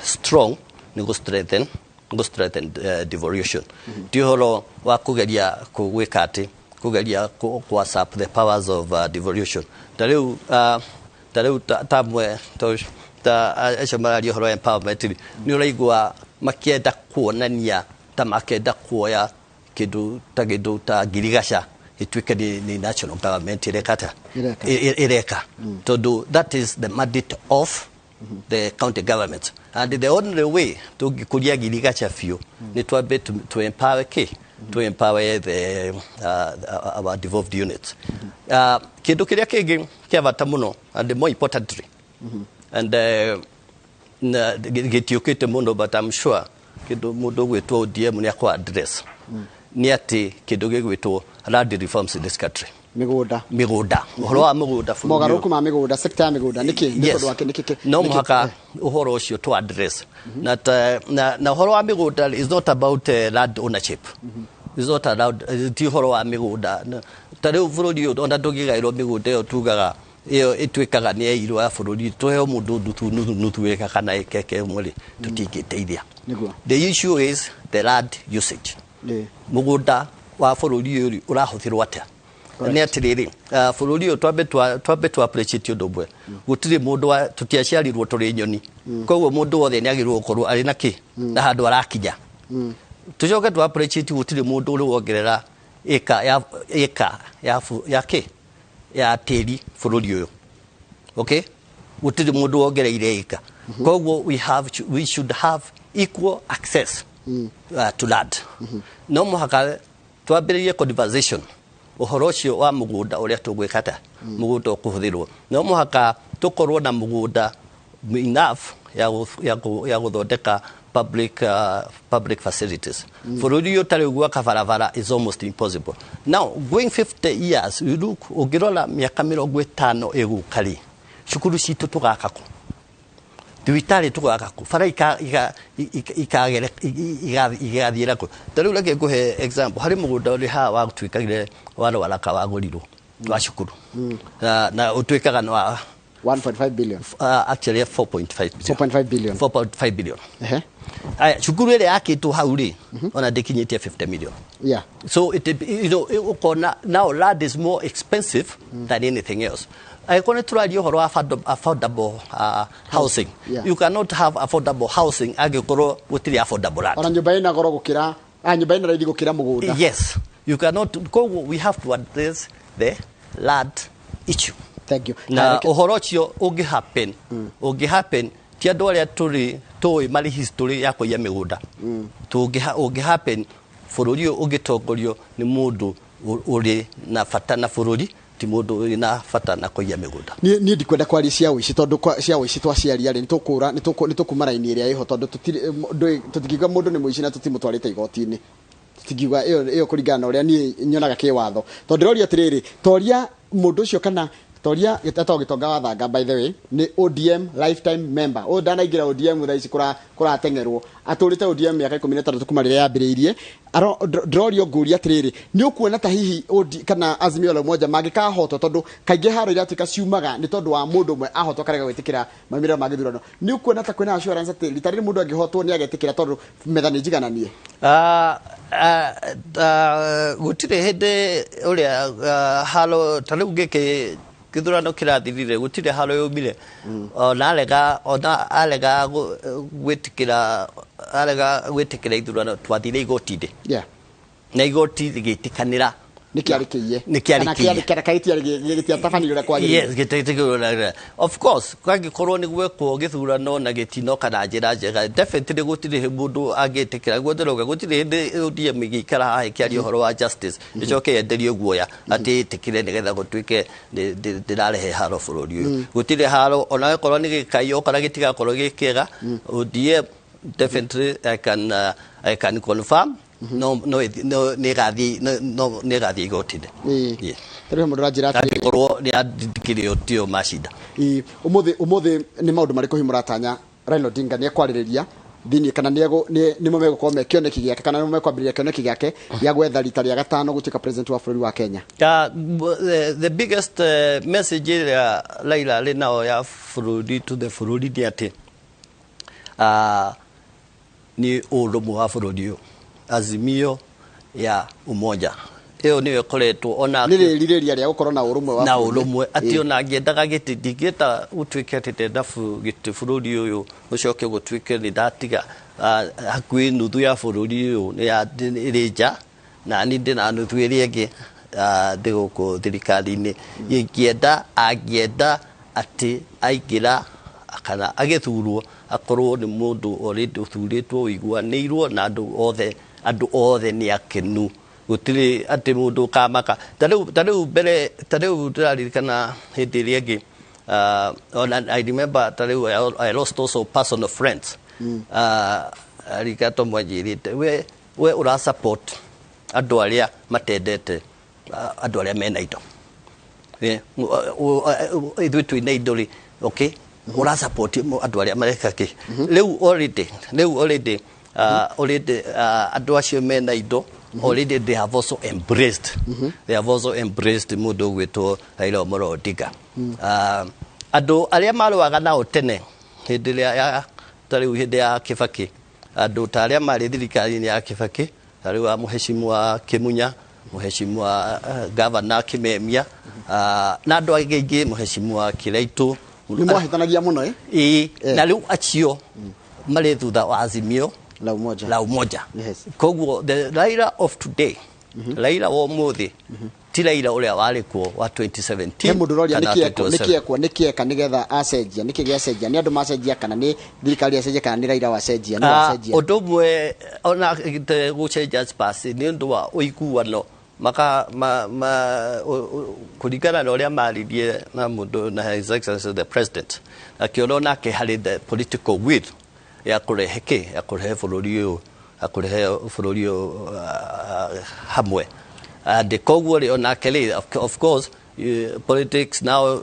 strong nĩ gũ strengthen devolution. Ti ũhoro wa kũgeria gwĩka atĩ kũgeria kũ usurp the powers of devolution. Ta rĩu ta mwe ta acio mararia ũhoro wa empowerment rĩ, nĩ ũraigua makĩenda kuonania ta makĩenda kuoya kĩndũ ta ngirigaca ĩtuĩke nĩ national government ĩreka atĩa? Ĩreka. Ĩreka tondũ that is the mandate of the county government, and the only way tũngĩkũria ngirigaca biũ nĩ twambe to empower kĩ to empower the our devolved units. Kĩndũ kĩrĩa kĩngĩ kĩa bata mũno, and more importantly, and na gĩtiũkĩte mũno, but I'm sure kĩndũ mũndũ ũgwĩtwo ODM nĩ akũ address, nĩ atĩ kĩndũ gĩgwĩtwo land reforms in this country. Mĩgũnda. Mĩgũnda, ũhoro wa mĩgũnda bũrũri ũyũ. Mogarũrũku ma mĩgũnda, sector ya mĩgũnda, nĩkĩ nĩ Yes. tondũ wake nĩkĩ No nĩkĩ- mũhaka ũhoro ũcio tu address na ũhoro wa mĩgũnda is not about land ownership. Is not allowed, ti ũhoro wa mĩgũnda. Ta rĩu bũrũri ũyũ ona ndũngĩgaĩrwo mĩgũnda ĩyo, tugaga ĩyo ĩtuĩkaga nĩ yairwo ya bũrũri, tũheo mũndũ nuthu nuthu nuthu ĩka kana ĩkeke ĩmwe rĩ, tũtingĩteithia. The issue is the land usage. Mũgũnda wa bũrũri ũyũ rĩ, ũrahũthĩrwo atĩa? Nĩ atĩrĩrĩ, bũrũri ũyũ twambe twa appreciate ũndũ ũmwe: gũtirĩ mũndũ wa tũtiaciarirwo tũrĩ nyoni. Koguo mũndũ wothe nĩ agĩrĩirwo gũkorwo arĩ na kĩ na handũ arakinya. Tũcoke twa appreciate gũtirĩ mũndũ ũrĩ wongerera ĩka ya ĩka ya ya kĩ ya tĩri bũrũri ũyũ. Okay, gũtirĩ mũndũ wongereire ĩka. Koguo we should have equal access to land. No mũhaka twambĩrĩrie conversation ũhoro ũcio wa mũgũnda, ũrĩa tũgwĩka ta mũgũnda ũkũhũthĩrwo. No mũhaka tũkorwo na mũgũnda. enough ya gũthondeka public facilities. Bũrũri ũyũ ũtarĩ gwaka barabara is almost impossible. Now going 50 years, you look, ũngĩrora mĩaka 50 ĩgũka rĩ, cukuru citũ tũgaka kũ, thibitarĩ tũgaka kũ, bara igathiĩra kũ? Ta rĩu reke ngũhe example. Harĩ mũgũnda ũrĩ haha watuĩkagire wa Rwaraka, wagũrirwo wa cukuru, na ũtuĩkaga nĩ wa 1.5 billion. Actually 4.5 billion. 4.5 billion. 4.5 billion. Ehe. Aya, cukuru ĩrĩa yakĩtwo hau rĩ, ona ndĩkinyĩtie 50 million. So it you know ukona now land is more expensive than anything else. Angĩkorwo nĩ tũraria ũhoro wa affordable housing, you cannot have affordable housing angĩkorwo gũtirĩ affordable land. Ona nyũmba ĩna goro gũkĩra, nyũmba ĩna raithi gũkĩra mũgũnda. Yes, you cannot. Koguo we have to address the land issue. Thank you. Na ũhoro ũcio ũngĩ happen ti andũ arĩa tũrĩ tũĩ marĩ history ya kũiya mĩgũnda. Ũngĩ happen bũrũri ũyũ ũngĩtongorio nĩ mũndũ ũrĩ na bata na bũrũri, ti mũndũ ũrĩ na bata na kũiya mĩgũnda. Niĩ ndikwenda kwaria cia ũici, tondũ cia ũici twaciaria rĩ, nĩtũkũra nĩtũkuma raini ĩrĩa ĩho, tondũ tũtingiuga mũndũ nĩ mũici na tũtimũtwarĩte igoti-inĩ. Tũtingiuga ĩyo kũringana na ũrĩa niĩ nyonaga kĩwatho, tondũ ndĩroria atĩrĩrĩ, toria mũndũ ũcio kana toria gĩtetagwo Gĩtonga wa Thanga. By the way, nĩ ODM lifetime member. Ũyũ ndanaingĩra ODM thaa ici kũrateng'erwo, atũrĩte ODM mĩaka 16 kuma rĩrĩa yambĩrĩirie. Ndĩrorio ngũria atĩrĩrĩ, nĩ ũkuona ta hihi OD kana Azimio la Umoja mangĩkahotwo? Tondũ kaingĩ haro iratuĩka ciumaga nĩ tondũ wa mũndũ ũmwe ahotwo akarega gwĩtĩkĩra maumĩrĩra ma gĩthurano. Nĩ ũkuona ta kwĩna assurance atĩ rita rĩrĩ mũndũ angĩhotwo nĩ agetĩkĩra, tondũ metha nĩ njigananie? Gũtirĩ hĩndĩ ũrĩa haro ta rĩu gĩkĩ gĩthurano kĩrathirire, gũtirĩ haro yaumire. Ona arega gwĩtĩkĩra ithurano, twathire igoti-inĩ na igoti rĩgĩtĩkanĩra. Nĩ kĩarĩ kĩiye. Nĩ kĩarĩ Kana kĩiye. Kana gĩtiatabanĩrio ũrĩa kwagĩrĩire. Yes, gĩtĩkĩrwo. Of course, kangĩkorwo nĩ gwekwo gĩthurano na gĩtinoka na njĩra njega, definitely gũtirĩ mũndũ angĩtĩkĩra. Guo ndĩrauga, gũtirĩ hĩndĩ ODM ĩgĩikara haha ĩkĩaria ũhoro wa justice ĩcoke yenderio guoya atĩ ĩtĩkĩre nĩgetha gũtuĩke ndĩrarehe haro bũrũri ũyũ. Gũtirĩ haro, ona gĩkorwo nĩ gĩkaiywo kana gĩtigakorwo gĩ kĩega, ODM definitely I can confirm no nĩ ĩgathiĩ igoti-inĩ. Yeah. Tarĩu he mũndũ ũranjĩra atĩrĩrĩ, Angĩkorwo nĩ andĩkire tio macinda. Ĩĩ, ũmũthĩ nĩ maũndũ marĩkũ hihi mũratanya Raila Odinga nĩ ekwarĩrĩria thĩinĩ, kana nĩmo megũkorwo me kĩoneki gĩake, kana nĩmo mekwambĩrĩria kĩoneki gĩake gĩa gwetha rita rĩa gatano gũtuĩka president wa bũrũri wa Kenya? The biggest message ĩrĩa Raila arĩ nao ya bũrũri to the bũrũri nĩ atĩ nĩ ũrũmwe wa bũrũri ũyũ, Azimio ya Umoja ĩyo nĩyo ĩkoretwo ona Nĩ rĩrirĩria rĩa gũkorwo na ũrũmwe wa na bũrũri. Ũrũmwe, atĩ ona ngĩendaga gĩtĩ, ndingĩenda gũtuĩke atĩ ndenda gĩtĩ bũrũri ũyũ ũcoke gũtuĩke nĩ ndatiga hakuhĩ nuthu ya bũrũri ũyũ ĩrĩ nja, na niĩ ndĩna nuthu ĩrĩa ĩngĩ ndĩ gũkũ thirikari-inĩ. Ingĩenda, angĩenda atĩ aingĩra kana agĩthurwo, akorwo nĩ mũndũ already ũthurĩtwo, ũiguanĩirwo na andũ othe, andũ othe nĩ akenu, gũtirĩ atĩ mũndũ ũkamaka. Ta rĩu mbere, ta rĩu ndĩraririkana hĩndĩ ĩrĩa ĩngĩ, ona I remember ta rĩu I lost also personal friends. Arigato mwanjĩrĩte we ũra support andũ arĩa matendete andũ arĩa mena indo. Ithuĩ twĩna indo rĩ, okay, ũra support andũ arĩa mareka kĩ. Rĩu already andũ acio mena indo already they have also embraced mũndũ ũgwĩtwo Raila Amolo Odinga. Andũ arĩa marũaga nao tene hĩndĩ ĩrĩa ya ta rĩu hĩndĩ ya Kibaki, andũ ta arĩa marĩ thirikari-inĩ ya Kibaki, ta rĩu mũheshimiwa Kimunya, mũheshimiwa Governor Kimemia, na andũ angĩ aingĩ, mũheshimiwa Kiraitu. Nĩ mwahĩtanagia mũno, eh? Ĩĩ, na rĩu acio marĩ thutha wa Azimio la Umoja. La Umoja. Koguo the Raila of today, Raila wa ũmũthĩ, ti Raila ũrĩa warĩ kuo wa 2017 He mũndũ ũroria kana nĩkĩ 2007. nĩkĩ eka nĩgetha acenjia, nĩkĩ gĩacenjia? Nĩ andũ macenjia, kana nĩ thirikari yacenjia, kana nĩ Raila wacenjia? Nĩ wacenjia? Ũndũ ũmwe ona gũcenjia space nĩ ũndũ wa ũiguano maka ma, ma, kũringana na ũrĩa maririe na mũndũ na His Excellency the President. Akiona nake harĩ the political will ya kũrehe kĩ, ya kũrehe bũrũri ũyũ, ya kũrehe bũrũri ũyũ hamwe. And koguo rĩ, onake rĩ, of course, politics now,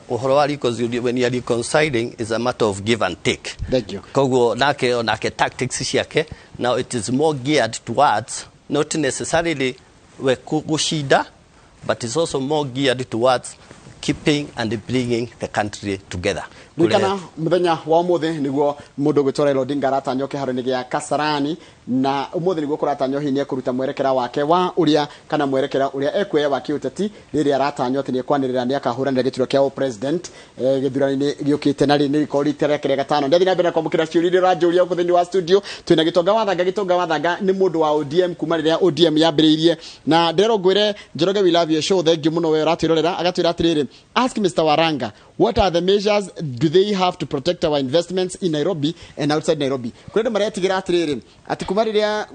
ũhoro wa when you are reconciling is a matter of give and take. Thank you. Koguo nake, onake tactics ciake now, it is more geared towards not necessarily we gũcinda, but it's also more geared towards keeping and bringing the country together. Ririkana muthenya wa umuthi niguo mundu gwitwo Raila Odinga aratanywo kiharo-inĩ gĩa Kasarani, na umuthi niguo kũratanywo hihi nĩekũruta mwerekera wake wa ũrĩa, kana mwerekera ũrĩa ekuoya wa kĩũteti, rĩrĩa aratanywo atĩ nĩekwanĩrĩra nĩakahũranĩra gĩturwa kĩa president gĩthurano-inĩ gĩũkĩte, na rĩ nĩ rĩkorwo rita rĩake rĩa gatano. Ndathiĩ na mbere na kwamũkĩra ciũria iria ũranjũria gũkũ thĩinĩ wa studio. Twĩna Gĩtonga wa Thanga. Gĩtonga wa Thanga nĩ mũndũ wa ODM kuma rĩrĩa ODM yambĩrĩirie, na ndĩrerwo ngwĩre Njoroge, we love your show. Thank you mũno we ũratwĩrorera. Agatwĩra atĩrĩrĩ, "Ask Mr. Waranga, what are the measures do they have to protect our investments in Nairobi and outside Nairobi?" Kũrĩ andũ maretigĩra atĩrĩrĩ, atĩ kuma rĩrĩa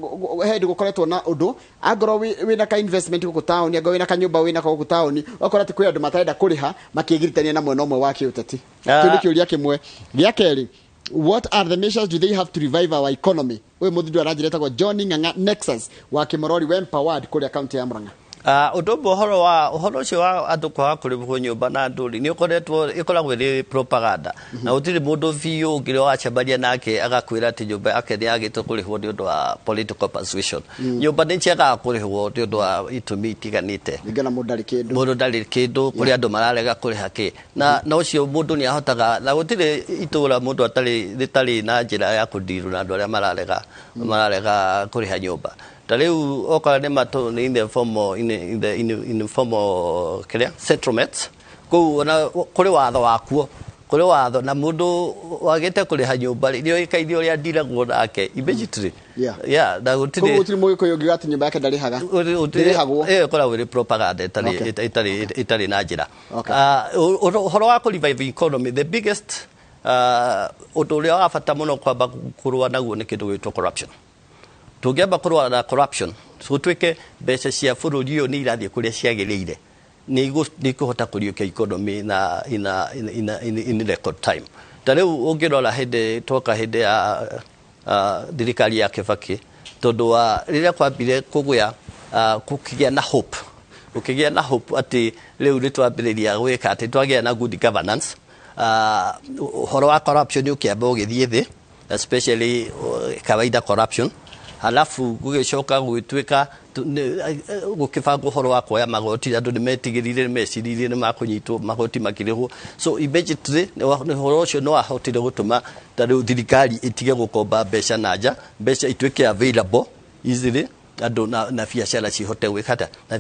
he hĩndĩ gũkoretwo na ũndũ, angorwo wĩna ka investment gũkũ taũni, angorwo wĩna kanyũmba wĩna gũkũ taũni, ũgakora atĩ kwĩ andũ matarenda kũrĩha makĩgiritania na mwena ũmwe wa kĩũteti. Kĩu nĩ kĩũria kĩmwe. Gĩa kerĩ, "What are the measures do they have to revive our economy?" Ũyũ mũthuri aranjĩra etagwo John Ng'ang'a Nexus wa Kĩmorori Wempa Ward kũrĩa kaunti ya Murang'a. Ũndũ ũmwe, ũhoro wa ũhoro ũcio wa andũ kwaga kũrĩhwo nyũmba na andũ rĩ, nĩ ũkoretwo ĩkoragwo ĩrĩ propaganda, na gũtirĩ mũndũ biũ ũngĩrĩa wacemania nake agakwĩra atĩ nyũmba yake nĩ yagĩte kũrĩhwo nĩ ũndũ wa political persuasion. Nyũmba nĩ ciagaga kũrĩhwo nĩ ũndũ wa itũmi itiganĩte. Ningĩ na mũndũ ndarĩ kĩndũ. Mũndũ ndarĩ kĩndũ, kũrĩ andũ mararega kũrĩha kĩ na ũcio mũndũ nĩ ahotaga, na gũtirĩ itũra mũndũ atarĩ rĩtarĩ na njĩra ya kũndirũ na andũ arĩa mararega kũrĩha nyũmba. Ta rĩu okorwo nĩ matũ nĩ in the formal in the in, in formal kĩrĩa settlements kũu, ona kũrĩ watho wakuo, kũrĩ watho, na mũndũ wagĩte kũrĩha nyũmba rĩ, nĩoĩkaine ũrĩa ndiragwo nake immediately. Yeah, na koguo gũtirĩ gũtirĩ mũgĩkũyũ ũngiuga atĩ nyũmba yake ndarĩhaga, ndĩrĩhagwo. Ĩyo ĩkoragwo ĩrĩ propaganda ĩtarĩ ĩtarĩ na njĩra. Ũhoro wa kũ revive economy, the biggest ũndũ ũrĩa wa bata mũno kwamba kũrũa naguo nĩ kĩndũ gĩtwo corruption. Tũngĩamba kũrũa na corruption, gũtuĩke mbeca cia bũrũri ũyũ nĩ irathiĩ kũrĩa ciagĩrĩire, nĩ ikũhota kũriũkia economy na in record time. Ta rĩu ũngĩrora hĩndĩ twoka hĩndĩ ya thirikari ya Kibaki, tondũ wa rĩrĩa kwambire kũgĩa gũkĩgĩa na hope, gũkĩgĩa na hope atĩ rĩu nĩ twambĩrĩria gwĩka atĩ twagĩa na good governance, ũhoro wa corruption ũkĩamba ũgĩthiĩ thĩ, especially kawaida corruption. Halafu gũgĩcoka gũgĩtuĩka gũkĩbangwo ũhoro wa kuoya magoti, andũ nĩ metigĩrire, nĩ meciririe nĩ makũnyitwo, magoti makĩrĩhwo. So immediately ũhoro ũcio nĩ wahotire gũtũma ta rĩu thirikari ĩtige gũkomba mbeca na nja, mbeca ituĩke available easily, andũ na biacara cihote gwĩka atĩa, na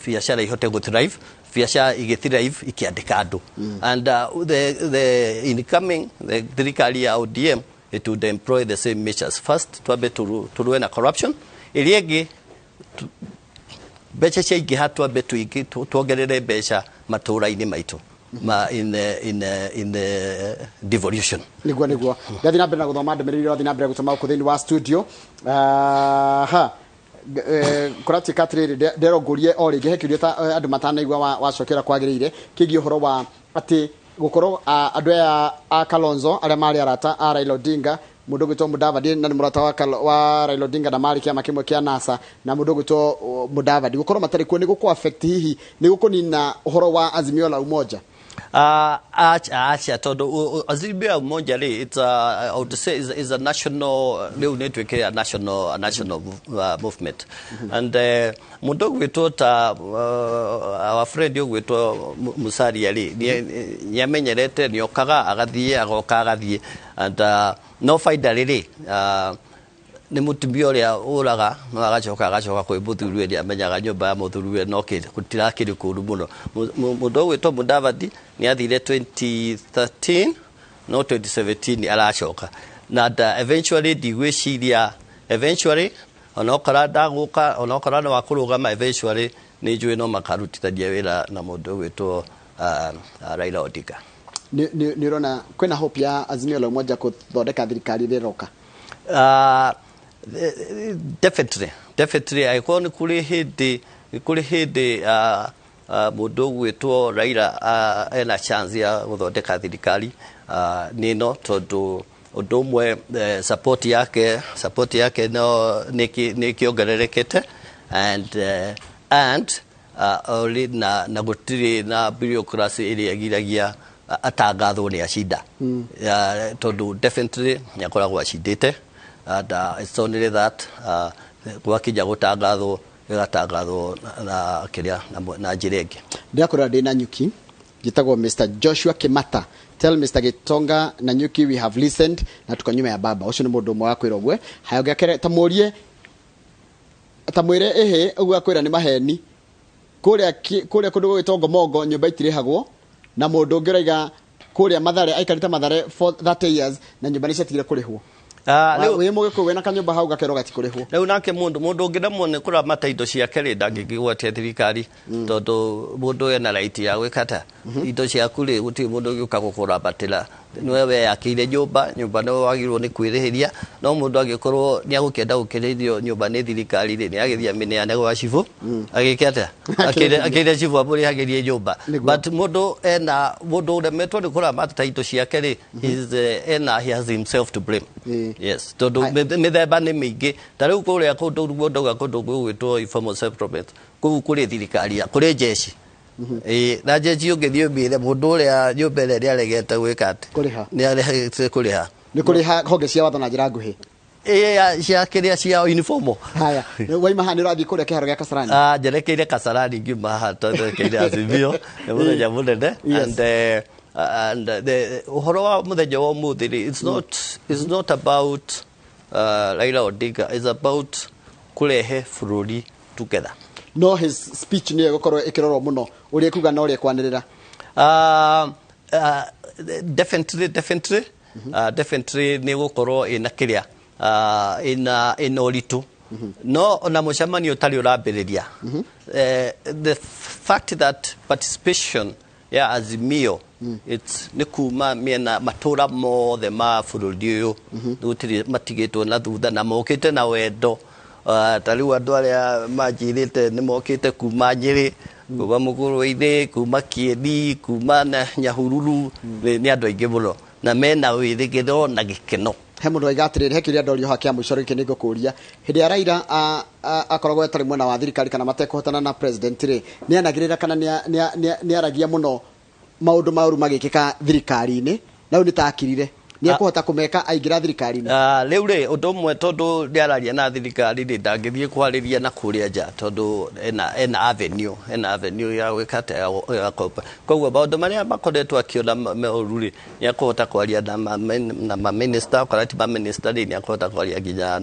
biacara ihote gũ thrive, biacara igĩ thrive ikĩandĩka andũ. And the incoming the thirikari ya ODM, it would employ the same measures. First, twambe tũrũe na corruption. Ĩrĩa ĩngĩ, mbeca ciaingĩha, twambe tuongerere mbeca matũũra-inĩ maitũ ma in the devolution. Niguo ndathiĩ na mbere na gũthoma ndũmĩrĩri iria ũrathiĩ na mbere gũtũma gũkũ thĩinĩ wa studio. Aha, kũratuĩka atĩrĩrĩ, nderwo ngũrie o rĩngĩ, he kĩũria ta andũ matanaigua wacokera kwagĩrĩire, kĩgiĩ ũhoro wa atĩ gũkorwo andũ aya a Kalonzo arĩa marĩ arata a Raila Odinga, mũndũ ũgwĩtwo Mudavadi na nĩ mũrata wa Raila Odinga na marĩ kĩama kĩmwe kĩa NASA, na mũndũ ũgwĩtwo Mudavadi gũkorwo matarĩ kuo nĩ gũkũ affect, hihi nĩ gũkũnina ũhoro wa Azimio la Umoja? Acha, tondũ Azimio la Umoja rĩ, it's a, I would say is a national, rĩu nĩ ĩtuĩkire a national movement. And mũndũ ũgwĩtwo ta our friend ũgwĩtwo Musalia rĩ, nĩ amenyerete, nĩ okaga agathiĩ, agoka agathiĩ, and no faida rĩrĩ, nĩ mũtumia ũrĩa ũraga no agacoka kwĩ mũthuriwe, nĩ amenyaga nyũmba ya mũthuriwe, no gũtirakĩrĩ kũru mũno. Mũndũ ũgwĩtwo Mudavadi nĩ athire 2013, no 2017 aracoka na eventually ndigwĩciria, eventually onokora ndagũka, onokora nĩ wa kũrũgama, eventually nĩ njũĩ no makarutithania wĩra na mũndũ ũgwĩtwo Raila Odinga. Nĩ ũrona kwĩna hope ya Azimio la Umoja gũthondeka thirikari ĩrĩa ĩroka? Definitely, angĩkorwo nĩ kũrĩ hĩndĩ Mũndũ ũgwĩtwo Raila ena chance ya gũthondeka thirikari nĩ ĩno, tondũ ũndũ ũmwe, support yake no nĩ kĩongererekete and na gũtirĩ na bureaucracy ĩrĩa ĩgiragia atangathwo nĩ acinda, tondũ definitely nĩ akoragwo acindĩte, and it's only that gwakinya gũtangathwo, gĩgatangathwo na kĩrĩa na njĩra ĩngĩ. Ndĩrakwĩra ndĩ na nyuki njĩtagwo Mr Joshua Kimata. Tell Mr Gitonga na nyuki we have listened na tuko nyuma ya baba. Ũcio nĩ mũndũ ũmwe wakwĩra ũguo. Haya, ũngĩakere ta mũrie, ta mwĩre ĩhĩ ũguo akwĩra nĩ maheni. Kũrĩa kũrĩa kũndũ gũgĩtwo Ngomongo nyũmba itirĩhagwo, na mũndũ ũngĩ ũraiga kũrĩa Mathare aikarĩte Mathare for 30 years na nyũmba nĩ ciatigire kũrĩhwo. Wĩ mũgĩkũyũ wĩna kanyũmba hau gakerwo gatikũrĩhwo. Rĩu nake mũndũ ũngĩremwo nĩ kũramata indo ciake rĩ, ndangĩkĩgwatia thirikari, tondũ mũndũ ena right ya gwĩka ta indo ciaku rĩ, gũtirĩ mũndũ ũngĩũka gũkũrambatĩra. Nĩwe weyakĩire nyũmba, nyũmba nĩwe wagĩrĩirwo nĩ kwĩrĩhĩria. No mũndũ angĩkorwo nĩ agũkĩenda gũkĩrĩithio nyũmba nĩ thirikari rĩ, nĩ agĩthiĩ amĩneane gwa cibũ, agĩke atĩa? Akĩre cibũ amũrĩhagĩrie nyũmba. But mũndũ ena mũndũ ũremetwo nĩ kũramata indo ciake rĩ, ena he has himself to blame. Yes, tondũ mĩthemba nĩ mĩingĩ. Ta rĩu kũrĩa kũndũ guo ndauga, kũndũ gũgwĩtwo informal settlement, kũu kũrĩ thirikari kũrĩ jeshi. Ĩĩ, na jeshi ũngĩthiĩ ũmĩre mũndũ ũrĩa nyũmba ĩrĩa nĩ aregete gwĩka atĩ Kũrĩha. Nĩ aregete kũrĩha. Nĩ kũrĩha honge cia watho na njĩra nguhĩ. Ĩĩ, cia kĩrĩa cia uniform. Haya, waima haha nĩ ũrathiĩ kũrĩa kĩharo gĩa Kasarani. Ah, njerekeire Kasarani ngiuma haha, twerekeire Azimio. Nĩ mũthenya mũnene. And the ũhoro wa mũthenya wa ũmũthĩ rĩ, it's not about Raila Odinga, it's about kũrehe bũrũri together. No his speech nĩyo ĩgũkorwo ĩkĩrorwo mũno, ũrĩa ĩkuga na ũrĩa ĩkwanĩrĩra. Definitely nĩ gũkorwo ĩna kĩrĩa ĩna ũritũ, no ona mũcemanio ũtarĩ ũrambĩrĩria, the fact that participation ya Azimio, it's nĩ kuma mĩena matũra mothe ma bũrũri ũyũ, gũtirĩ matigĩtwo na thutha, na mokĩte na wendo. Ta rĩu andũ arĩa manjĩrĩte nĩ mokĩte kuma Nyĩrĩ, kuma Mũkũrwe-inĩ, kuma Kieni, kuma na Nyahururu. Nĩ andũ aingĩ mũno na mena wĩrĩgĩro na gĩkeno. He mũndũ waiga atĩrĩrĩ, he kĩũria ndorio haha kĩa mũico gĩkĩ nĩ ngũkũria. Hĩndĩ ya Raila akoragwo atarĩ mwena wa thirikari kana matekũhotana na president rĩ, nĩ anagĩrĩra kana nĩ aragia mũno maũndũ maũru magĩkĩka thirikari-inĩ, na rĩu nĩ takirire nĩ ekũhota kũmeka aingĩra thirikari-inĩ? Rĩu rĩ, ũndũ ũmwe, tondũ ndĩararia na thirikari rĩ, ndangĩthiĩ kwarĩria na kũrĩa nja, tondũ ena avenue ya gwĩka atĩa, ya koguo maũndũ marĩa makoretwo akĩona moru rĩ, nĩ ekũhota kwaria na ma minister, kana ti ma minister rĩ, nĩ ekũhota kwaria nginya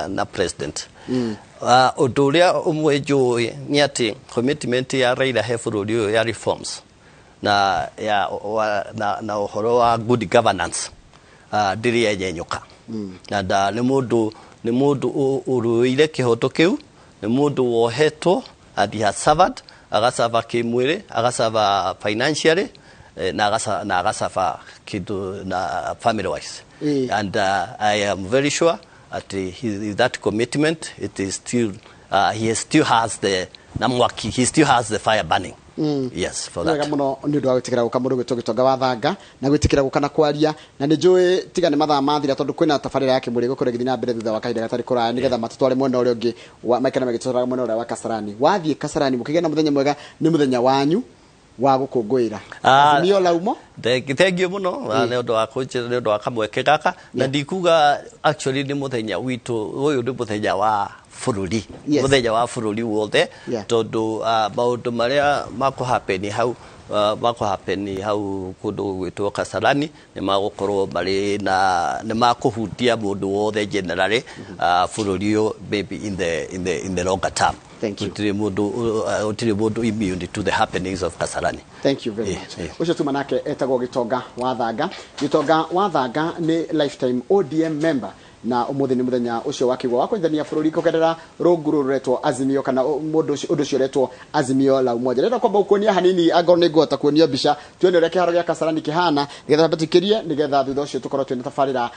na president. Ũndũ ũrĩa ũmwe njũĩ nĩ atĩ commitment ya Raila he bũrũri ũyũ ya reforms na ya wa, na ũhoro wa good governance ndĩrĩ yenyenyũka, na nĩ mũndũ ũrũĩire kĩhoto kĩu, nĩ mũndũ wohetwo and he has suffered, agacaba kĩmwĩrĩ, agacaba financially, na agacaba kĩndũ na family wise. And I am very sure that that commitment, it is still he still has the na mwaki, he still has the fire burning, yes, for wega that. Muno nĩ ũndũ wa gwĩtĩkĩra gũka, mũndũ gwĩtwo Gĩtonga wa Thanga, na gwĩtĩkĩra gũka na kwaria, na nĩ njũĩ tiga nĩ mathaa mathira, tondũ kwĩna tabarĩra ya kĩmũrĩ gũkorwo ĩgĩthiĩ na mbere thutha wa kahinda gatarĩ kũraya, nĩgetha matũtware mwena ũrĩa ũngĩ maikare magĩtwaraga mwena ũrĩa wa Kasarani. Wathiĩ Kasarani mũkĩgĩa na mũthenya mwega, nĩ mũthenya wanyu wa gũkũngũĩra Azimio la Umo. Thank you mũno nĩ ũndũ wa kũnjĩra, nĩ ũndũ wa kamweke gaka, na ndikuga actually nĩ mũthenya witũ ũyũ, nĩ mũthenya wa bũrũri, mũthenya wa bũrũri wothe, tondũ maũndũ marĩa makũhappen hau, makũhappen hau kũndũ gwĩtwo Kasarani nĩ magũkorwo marĩ na nĩ makũhutia mũndũ wothe generally, bũrũri ũyũ, maybe in the longer term. Thank you. Gũtirĩ mũndũ immune to the happenings of Kasarani. Thank you very much. Ũcio tuma nake etagwo Gĩtonga wa Thanga. Gĩtonga wa Thanga nĩ lifetime ODM member. Na ũmũthĩ nĩ mũthenya ũcio wa kĩgwa wa kũnyitithania bũrũri kũgerera rungu rũrũ rũretwo Azimio, kana mũndũ ũcio, ũndũ ũcio ũretwo Azimio la Umoja. Ndĩrenda kwamba gũkuonia hanini, angorwo nĩ ngũhota kuonio mbica, tuone ũrĩa kĩharo gĩa Kasarani kĩhana, nĩgetha twambe tũikĩrie, nĩgetha thutha ũcio tũkorwo twĩna tabarĩra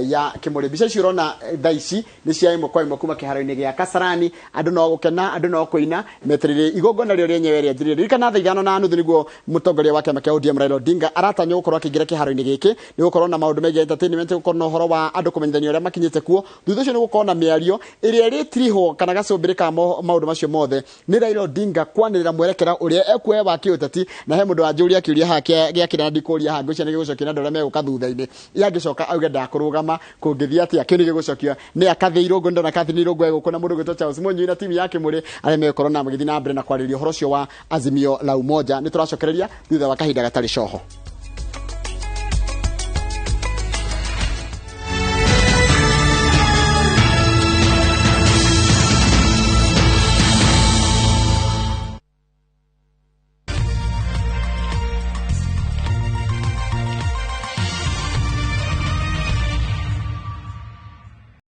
ya kĩmũrĩ. Mbica icio ũrona thaa ici nĩ cia ĩmwe kwa ĩmwe kuma kĩharo-inĩ gĩa Kasarani. Andũ no gũkena, andũ no kũina, metereire igongona rĩo rĩenyewe rĩanjĩrĩrie. Ririkana thaa 5:30 nĩguo mũtongoria wa kĩama kĩa ODM Raila Odinga aratanywo gũkorwo akĩingĩra kĩharo-inĩ gĩkĩ. Nĩ gũkorwo na maũndũ megiĩ entertainment, gũkorwo na ũhoro wa andũ kũmenyithania ũrĩa makinyĩte kuo. Thutha ũcio nĩ gũkorwo na mĩario ĩrĩa ĩrĩtirihwo kana gacũmbĩrĩ ka maũndũ macio mothe nĩ Raila Odinga kwanĩrĩra mwerekera ũrĩa ekuoya wa kĩũteti. Na he mũndũ wanjũria kĩũria haha gĩa kĩrĩa ndikũria haha, ngwĩciria nĩ gĩgũcokio nĩ andũ arĩa megũka thutha-inĩ. Yangĩcoka auge ndakũrũgama, kũngĩthiĩ atĩa? Kĩu nĩ gĩgũcokio nĩ Akathĩ Irũngũ. Ndona Catherine Irũngũ egũkũ na mũndũ ũgwĩtwo Charles Mũnyui na timu ya Kĩmũrĩ, arĩa megũkorwo na magĩthiĩ na mbere na kwarĩrĩria ũhoro ũcio wa Azimio la Umoja. Nĩ tũracokereria thutha wa kahinda gatarĩ coho.